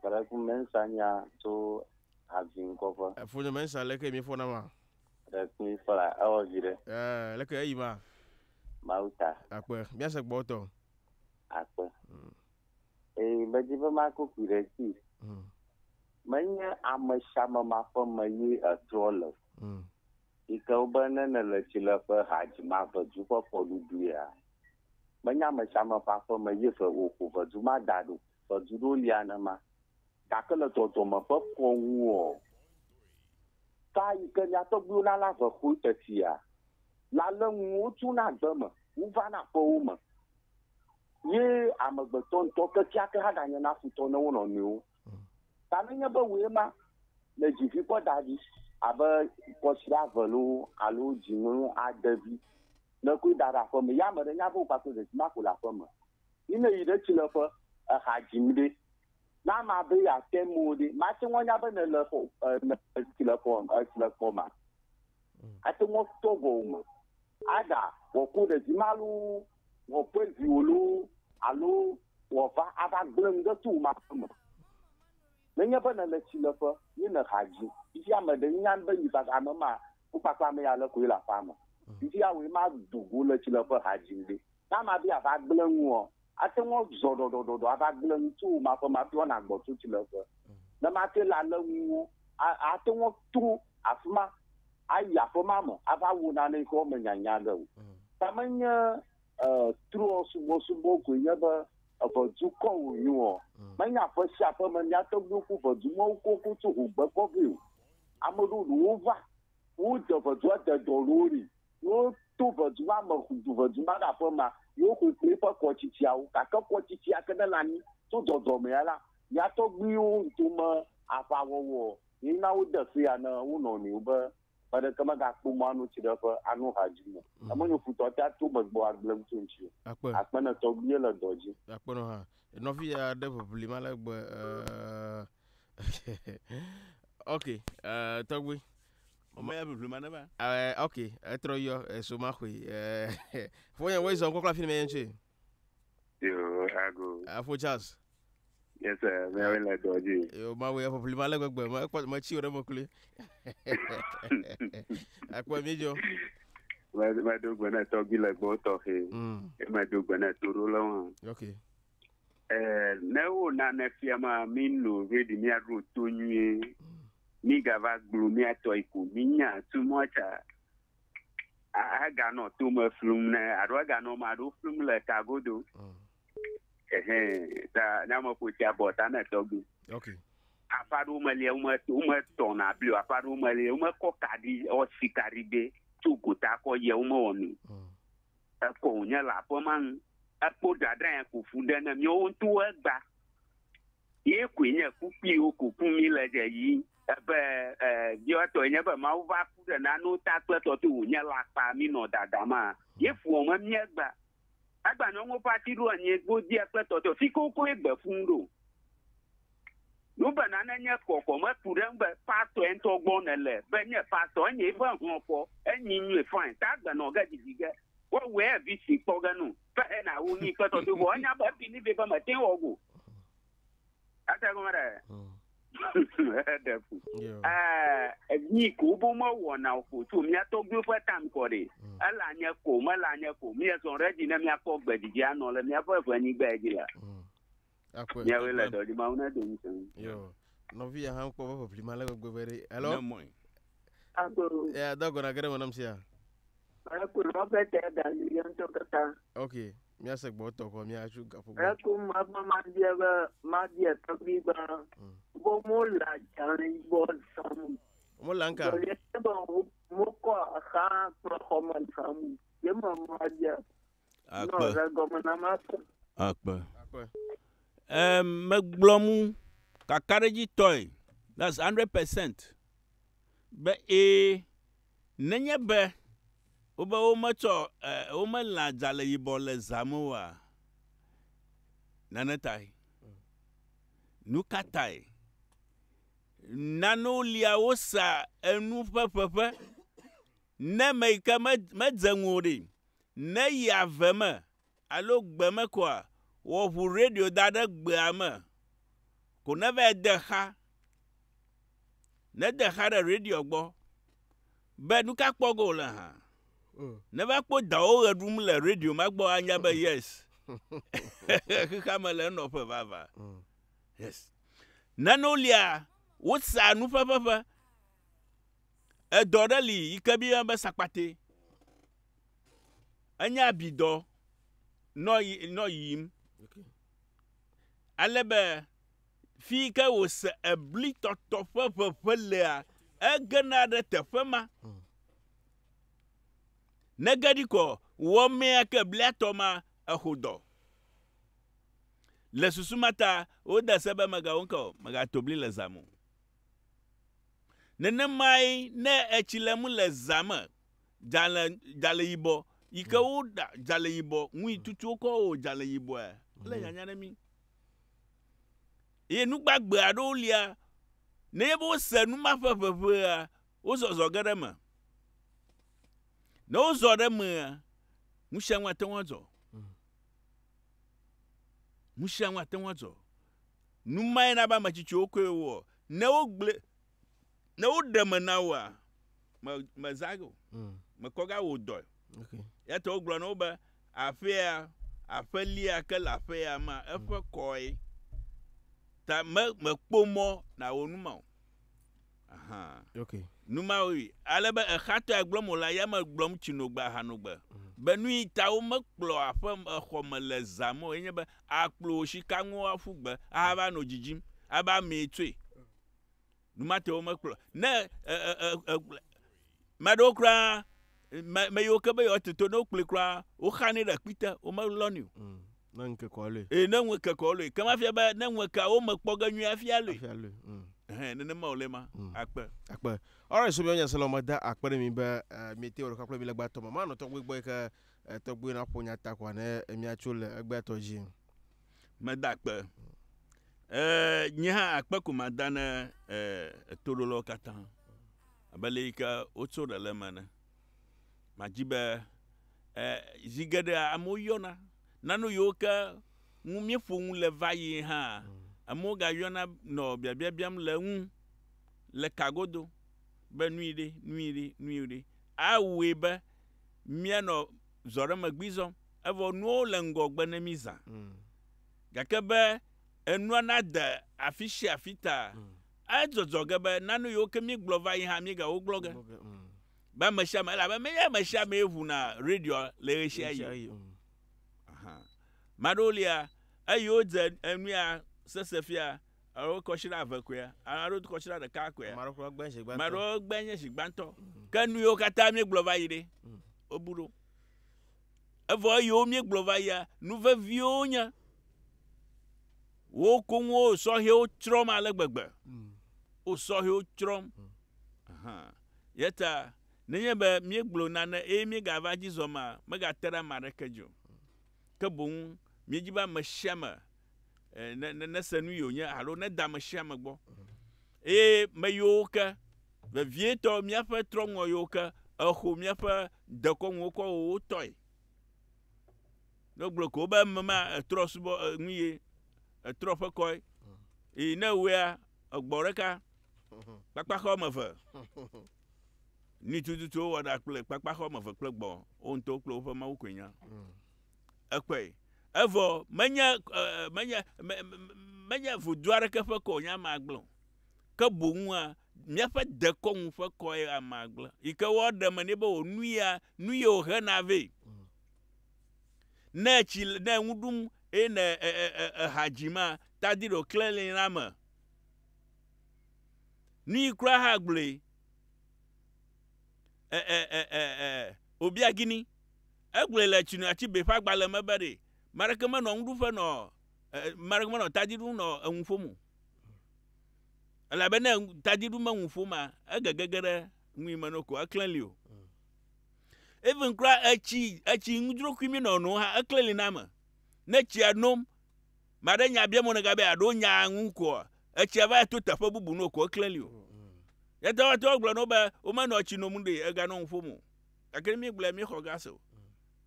Gbeɖeku Mensa nya tso Aviŋkɔƒe. Efonye Mensa leke mi fɔna ma? Ɖekui fɔla ewɔ vi ɖe. Ɛɛ, leke eyi ma? Mawu ta. Akpe. Míase gbɔ tɔ. Akpe. Ee, medzi be mako kui ɖe si. Menye ame sia ame ma ƒe me ye etrɔ le. Yi ke wobe ne nele tsi le ƒe hadzima vedu ƒe kɔɖuɖu ya. Menye ame sia ame ƒe aƒe me ye ve wòƒo vedu ma da ɖo. Vedu ɖo lia nema. Gake le dzɔdzɔme ƒe kɔnuɔ, ka yi ke mía tɔgbuiwo nana ve xoe tetia, la le nu wotsona gbe me, wovana aƒewo me. Ye amegbetɔ ŋutɔ kekeake hã ganye na futɔ ne wo nɔnɔewo. Ta nenye be wòe ma le dzivi kɔ da ɖi abe kɔsiɖa eve loo alo dzinu ade vi ne koe da ɖe aƒe me, ya ame ɖe nya be wò kpakple ɖevi ma ko le aƒe me. Yi ne yi ɖe tsileƒe eha dzim ɖe, ne amea be yeate mo ɖe, mate ŋu anya be nèle xɔ, e, ne tsileƒe, tsileƒe ma. Ate ŋu atɔ gɔwò me. Aɖa wòaku ɖevi ma loo, wòakpɔe viwò loo, alo wòava ava gblẽ nu ɖe towò ma me. Nenye be nèle tsileƒe ye nèha dzi, fifia ame ɖe nya be yi kpakple ame ma, wo kpakple ame ya le koe le aƒea me. Fifia wòe ma do go le tsileƒe ha dzim ɖe. Ne amea be yeava gblẽ nuɔ, ate ŋu azɔ ɖɔɖɔɖɔɖɔ ava gblẽ nu tso wò ma ƒe ma hafi woana gbɔ tso tsileƒe. Ne mate le ale ŋuwo, ate ŋu ato afi ma ayi aƒe ma me ava wɔ nane yi ke wome nyanya ɖe o. Ta menye, trɔ subɔsubɔ koe nye be evedukɔ wònyo. Menye aƒe sia aƒe me mía tɔgbuiwo ku vedumewo koko tso hogbe kɔ vɛ o. Ame ɖewo ɖewo va, wode vedua de dɔ ɖewo ɖi. Woto vedu ma me, du vedu ma ɖe aƒe ma, ye woxɔe kple eƒe kɔtsitsiawo. Gake kɔtsitsia ke ne le anyi tso dzɔdzɔmea la, mía tɔgbuiwo ŋutome aʋawɔwɔ ye na wode se ya ne wo nɔnɔewo be ame ɖeke megakpɔ mɔ ano tsi ɖe eƒe ano ha dzi o. Ame nyo futɔ te ato megbɔ agblẽ ŋuti ŋuti o. Akpe. Akpe ne tɔgbuie le dɔ dzi. Akpe nɔ hã. Nɔvi ya ɖe ʋeʋli ma le gbe. Ok, tɔgbui. Ame ya ʋeʋli ma ne va. Ok, etrɔ yɔ, eso ma xoe. Fonye wo zɔn kɔkɔ afi ne me ŋuti. Yo, ago. Afo Charles. Yes sir, me wo le dɔ dzi. Yo, ma wo ya ʋeʋli ma le gbegbe, me kpɔ me tsi wo ɖe me kloe. Akpɔ mi dzɔ. Me me do gbe ne tɔgbi le gbɔ tɔxɛ. Me do gbe ne toɖolawo hã. Ok. Ne wo nane fia ma mi no ready miaɖo to nyuie. Mi gava gblɔ miatɔ yi ko mi nya too much a. Eganɔ tome flum ne alo eganɔ ma ɖo flum le kagodo. Ehe, ta ne ame ƒo tsia bɔ ta ne tɔgbi. Ok. Aƒe aɖewo me lia, wome tɔna bli o, aƒe aɖewo me lia, womekɔ kaɖi, ɔsi kaɖi be tso gota kɔ yia, womewɔ nu. Ekɔ wònye le aƒe ma ŋu. Ekpo dada ya ko fu ɖe ne míawo ŋutɔwo egba. Ye koe nye kukpuiwo ko kum mi le dze yi. Ebe, diɔtɔ nye be Mawu va ku ɖe nanewo ta kple tɔtɔ wònye le akpa mi nɔ dada ma. Ye fu wɔm mí egba. Egba nyɔnuwo ƒe ati ɖo anyi godia kple tɔtɔ. Fi kokoe gbe fum ɖo. Nu be nane nye kɔkɔ meku ɖe ŋu be pastɔ ŋutɔ gbɔ ne le be nye pastɔ enye eƒe hlɔ̃ kɔ enyi nyuie fine ta gbe nɔ ge didi ge. Wɔwɔe evi si kpɔ ge nu. Fe ena wo nyi kple tɔtɔ vɔ enya be ebi ni be be mete wɔ go. Ate gɔme ɖe. Eɖe fu. Nyi ko bo mewɔna o ko tso mía tɔgbuiwo ƒe tam kɔ ɖe. Ele anye ko mele anye ko míezɔ ɖe edzi ne míakpɔ gbedzidzi anɔ le míaƒe ʋenyigba dzi la. Akpe. Míawoe le dɔ dzi Mawu ne do ŋusẽ. Yo. Nɔvi ya hã kpɔ be ʋeʋli ma le gbegbe be ɖe. Hello. Ne mɔe. Agbero. Ya dɔ gɔna ge ɖe me nam sia. Eku Robert da li ye ŋutɔ katã. Ok. Míase gbɔ tɔ kɔ míatso gaƒoƒo. Eku ma be mabia be mabia tɔgbi be bo mo le adzalẽ yibɔ zãm. Mo le ŋka? Gbɔlie be mo kɔ axa kple xɔme zãm. Ye me mabia. Akpe. Nɔ ɖe gɔme na ma se. Akpe. Akpe. Megblɔ mu kakaɖedzitɔe, that's 100% be ee. Nenye be wobe wometsɔ e, womelã dzalẽ yibɔ le zã me oa, nane tae. Nu ka tae? Nanewo lia wosa enu ƒe ƒeƒe. Ne ame yi ke medze ŋu o ɖe, ne yi ave me alo gbe me koa, wɔ ʋu radio da ɖe gbea me ko neva de xa. Nede xa ɖe radioa gbɔ be nuka kpɔ ge wòle hã. Neva kpɔ dawo ɣe ɖum le radio ma gbɔ anya be yes, xexea me le enɔƒe vava. Yes. Nanewo lia, wosaa nu ƒeƒeƒe. Edɔ ɖe li yi ke míeyɔna be sakpate. Enye abidɔ nɔ nɔ yiyim. Ale be fi yi ke wòse eblitɔtɔ ƒe ʋeʋẽ lea, egena ɖe teƒe ma. Ne ge ɖi kɔ wɔmea ke bliatɔ ma exo dɔ. Le susu ma ta wode se be mègawo ŋke o, mègato bli le zã me o. Nenemae ne etsi le ŋu le zã me, dzalẽ, dzalẽ yibɔ yi ke woɖa dzalẽ yibɔ, nu yi tutu wokɔ wɔ dzalẽ yibɔe, ele nyanya ne mí. Eye nu gbagbe aɖewo lia, nenye be wose nu ma ƒe ʋeʋẽa, wozɔzɔ ge ɖe eme. Ne wozɔ ɖe emea, nu sia nu ate ŋu adzɔ. Nu sia nu ate ŋu adzɔ. Nu mae na be ame tsitsiwo kɔe wɔ. Ne wogblẽ, ne woɖe eme na woa, me mezã ge o. Mekɔ ga wò dɔe. Okay. Ya ta wogblɔ na wo be aƒea, aƒelia ke le aƒea ma, eƒe kɔe. Ta me mekpɔ mɔ nawɔ nu ma o. Aha. Okay. Nu ma woe. Ale be exatɔe gblɔm wòle ya me gblɔm tsinogbe ahanogbe. Be nu yi ta womekplɔ aƒe exɔ me le zã me o ye nye be akplɔ wò sikanuwo aƒu gbe ahava nɔ dzidzim abe amee tsoe. Nu ma te womekplɔ. Ne e, e, e, e, ame aɖewo kura me, me yiwo ke be yewoate to ne wokplɔe kura woxanɛ ɖe kpite womelɔnɛ o. Ne ŋu keke wòalɔe. Ee, ne ŋu keke wòalɔe. Ke mafia be ne ŋu kea womekpɔ ge nyuie hafi alɔe. Hafi alɔe. Ɛhɛn, nenema wòle ma. Akpe. Akpe. Alright, so míawo nyaselawo meda akpe ɖe mi be eh, miete wɔ ɖeka kple mi le egbea tɔ me. Manɔ tɔgbui gbɔ yi ke eh, tɔgbui naƒo nya ta koa ne míatso le egbea tɔ dzi. Meda akpe. Eh, nye hã akpe ko mada ne eh, etoɖolawo katã. Abe le yi ke wotso ɖe le eme ene. Madzi be eh, zi geɖea amewo yɔna nane yiwo ke ŋu míeƒo nu le va yi hã, amewo gayɔna nɔ biabia biam le eŋu le kagodo be nui ɖe, nui ɖe, nui ɖe. Awɔe be míanɔ zɔ ɖe megbee zɔm evɔ nuwo le ŋgɔgbe ne mí zã. Gake be enua nade afi sia afi ta, edzɔdzɔ ge be nane yiwo ke míegblɔ va yi hã míegawo gblɔ ge. Be ame sia ame, elabe menye ame sia amee ʋuna radioa le ɣesiaɣi o. Aha. Ame aɖewo lia, eyi wodze enu ya sese fia, alo kɔsiɖa eve koea, alo kɔsiɖa ɖeka koea. Ame aɖewo kura gbe zi gbãtɔ. Ame aɖewo gbe nye zi gbãtɔ. Ke nu yiwo katã míegblɔ va yi ɖe, wobu ɖo. Evɔ eyiwo míegblɔ va yia, nu veviwo wonye. Wo koŋ wo sɔhɛwo tsrɔ̃m ale gbegbe. Wo sɔhɛwo tsrɔ̃m. Aha. Ya ta nenye be míegblɔ nane eye míegava dzi zɔ ma, megate ɖe ame aɖeke dzi o. Ke boŋ míedi be ame sia ame eh, ne, ne, nese nu yi wònye alo nede ame sia ame gbɔ. Eye me yiwo ke, vevietɔ míaƒe trɔ̃ŋɔ yiwo ke exo míaƒe dekɔnuwo kɔ wɔ wo tɔe. Ne wogblɔ ko be mema etrɔ subɔ eh, nu ye, etrɔ ƒe kɔe. Eye ne ewɔea, egbɔ ɖeka. Kpakpaxɔ wɔme eve. Nui tututu wowɔ ɖa kple kpakpaxɔ wɔme eve kple gbɔ. Wo ŋutɔwo kple woƒe Mawu koe nya. Ekpɔe. Evɔ menye menye menye vodu aɖeke ƒe kɔ wònye amea gblẽ o. Ke boŋua míaƒe dekɔnu ƒe kɔe amea gblẽ. Yi ke woaɖe eme nɛ be wò nu ya nu ye wòhena vɛ. Ne etsi ne nu ɖum eye ne eha dzima tadi ɖe wòklẽ li na ame. Nu yi kura hã gblɔe. E, e, e, e, e, wòbia gini. Egblɔe le Chinua Achebe ƒe agbalẽ me be ɖe ame aɖeke menɔ nuɖuƒe nɔ e, ame aɖeke menɔ tadi ɖum nɔ enu ƒom o. Elabe ne tadi ɖum enu ƒoma, egegege ɖe nu yi me no ko eklẽ li o. Even kura etsi etsi ŋudrokui mi nɔ nom hã ekle li na ame. Ne tsia nom, maɖe nya biam wo nega be yeaɖo nya ŋu koa, etsia va to teƒe bubu no ko ekle li o. Ya ta woate ŋu agblɔ na wo be womenɔ tsi nom ɖe eganɔ nu ƒom o. Gake ne míegblɔe míexɔ gas o.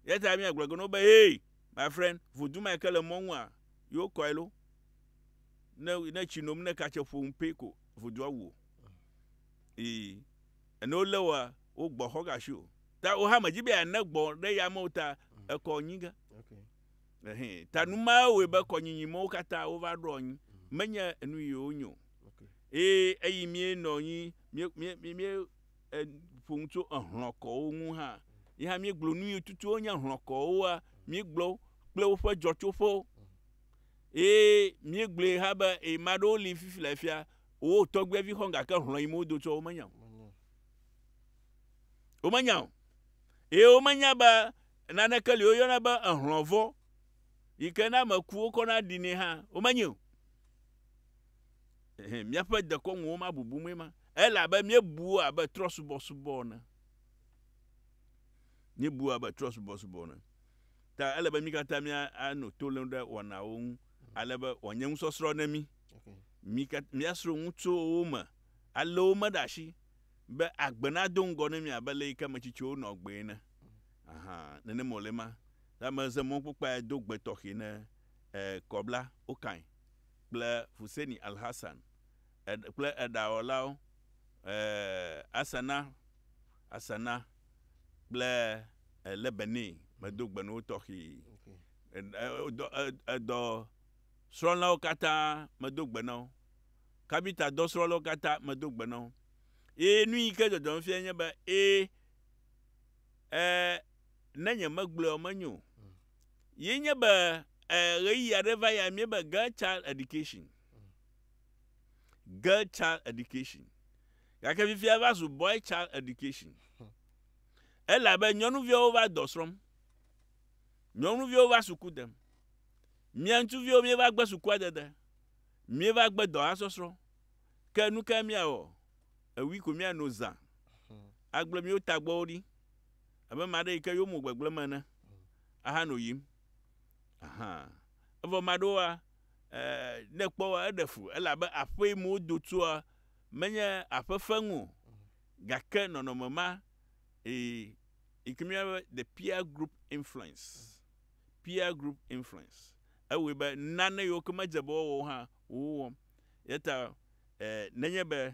Ya ta míagblɔ ge na wo be hey my friend, vodu ma yi ke le mɔ ŋua, yewo kɔe lo. Ne ne tsi nom ne katse ƒom pɛ ko vodua wu o. Ee, ne wolé woa, wogbɔ xɔ ga si o. Ta wo hã medzi be yeane gbɔ ɖe ya me o ta ekɔ nyi ge. Ɛhɛn. Ta nu ma wɔe be kɔnyinyi mawo katã wova ɖo anyi. Menye enu yi wonye o. Eye eyi míenɔ anyi mí mí mí mí ƒo nu tso ehlɔ̃kɔwo ŋu hã. Yi hã míegblɔ nu yi tutu wonye hlɔ̃kɔwoa, míegblɔ kple woƒe dzɔtsoƒewo. Eye míegblɔe hã be ame aɖewo li fifi le fia, wo tɔgbuiavi xɔm gake hlɔ̃ yi me wodo tso womenya o. Womenya o. Eye womenya be naneke li woyɔna be ehlɔ̃vɔ yi ke ne ame ku wokɔna ɖinɛ hã womenye o. Míaƒe dekɔnuwo ma bubu mee ma. Elabe míebu wo abe trɔ̃subɔsubɔ ene. Míebu wo abe trɔ̃subɔsubɔ ene. Ta ele be mí katã míanɔ to lém ɖe wɔnawo ŋu ale be wòanye nusɔsrɔ̃ ne mí. Mí katã míasrɔ̃ nu tso wo me alé wo me ɖe asi be agbe nado ŋgɔ ne mí abe le yi ke ame tsitsiwo nɔ gbee ene. Aha, nenem wòle ma. Ta meze mɔkpɔkpɔa do gbe tɔxɛ ne e, Kɔbla Okain kple Fuseni Alhassan e, kple eɖawɔlawo e, Asana Asana kple Lebene medo gbe na wo tɔxɛ. Edɔ srɔ̃lawo katã medo gbe na wo. Kabita dɔsrɔ̃lawo katã medo gbe na wo. Eye nu yi ke dzɔdzɔm fia nye be ee e ne nye megblɔe o menyo o. Ye nye be e ɣeyiɣi aɖe va ya míebe girl child education. Girl child education. Gake fifia va zu boy child education. Elabe nyɔnuviawo va dɔ srɔ̃m. Nyɔnuviawo va suku dem. Mía ŋutsuviwo míeva gbe sukua dede. Míeva gbe dɔa sɔsrɔ̃. Ke nu kae míawɔ? Ewui ko míano zã agblẽ míwo tagbɔwo ɖi abe ame aɖe yi ke yewo mo gbegblẽ me ene ahano yim. Aha. Evɔ ame aɖewoa, eh, ne ekpɔ woa, eɖe fu elabe aƒe yi me wodo tsoa menye aƒe feŋu o. Gake nɔnɔme ma ee, yi ke míeyɔna be the peer group influence. Peer group influence. Ewɔe be nane yiwo ke medze be woawɔ o hã wowɔm. Eya ta eh, nenye be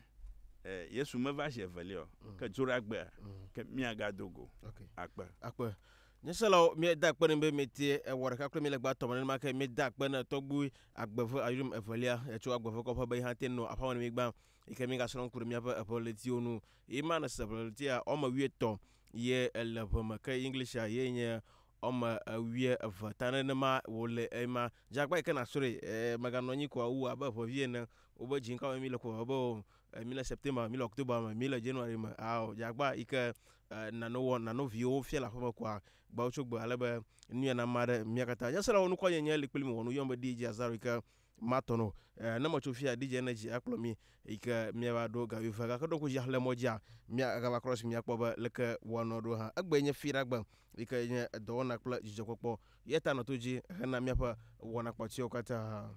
eh, Yesu meva zi evelia o, mm. ke dzoɖagbea, mm. ke míagado go. Okay. Akpe. Akpe. Nyeselawo, míeda akpe ne be miete ewɔ ɖeka kple mi le gba tɔme nenema ke míeda akpe ne tɔgbui agbeve ayurim evelia etso agbeve kɔƒe be yi hã te nɔ aƒea me ne mi gbã yi ke mígasrɔ̃ ŋku ɖe míaƒe eʋeɣletiwo ŋu. Ye ma nese eʋeɣletia wɔme wuietɔ̃ ye le ʋe me ke Englishia ye nye wɔme wuieve. Ta nenema wòle ema. Dze agbagba yi ke nàsrɔ̃e. E, mèganɔ anyi ko awu abe ʋevi ene. Wobe dzi ŋka me míle ko be o míle September, míle October me, míle January me. Ao, dze agbagba yi ke nànɔ wɔ, nànɔ viwòwo fia le aƒeme koa, gbeawo tso gbe ale be nuya nama ɖe mía katã. Nyaselawo nukɔ nye nye li kpli mi wɔ nu yɔm be DJ Azaro yi ke matɔ no. Eh, ne metso fia DJ Energy akplɔ mi yi ke míava ɖo ga wuieve gake ɖo ŋku dzi axlẽ mɔ dzia míagava cross míakpɔ be leke woanɔ ɖo hã. Egbe nye fiɖagbe yi ke nye dɔwɔna kple dzidzɔkpɔkpɔ. Eya ta nɔ to dzi hena míaƒe wɔna kpɔtɔewo katã.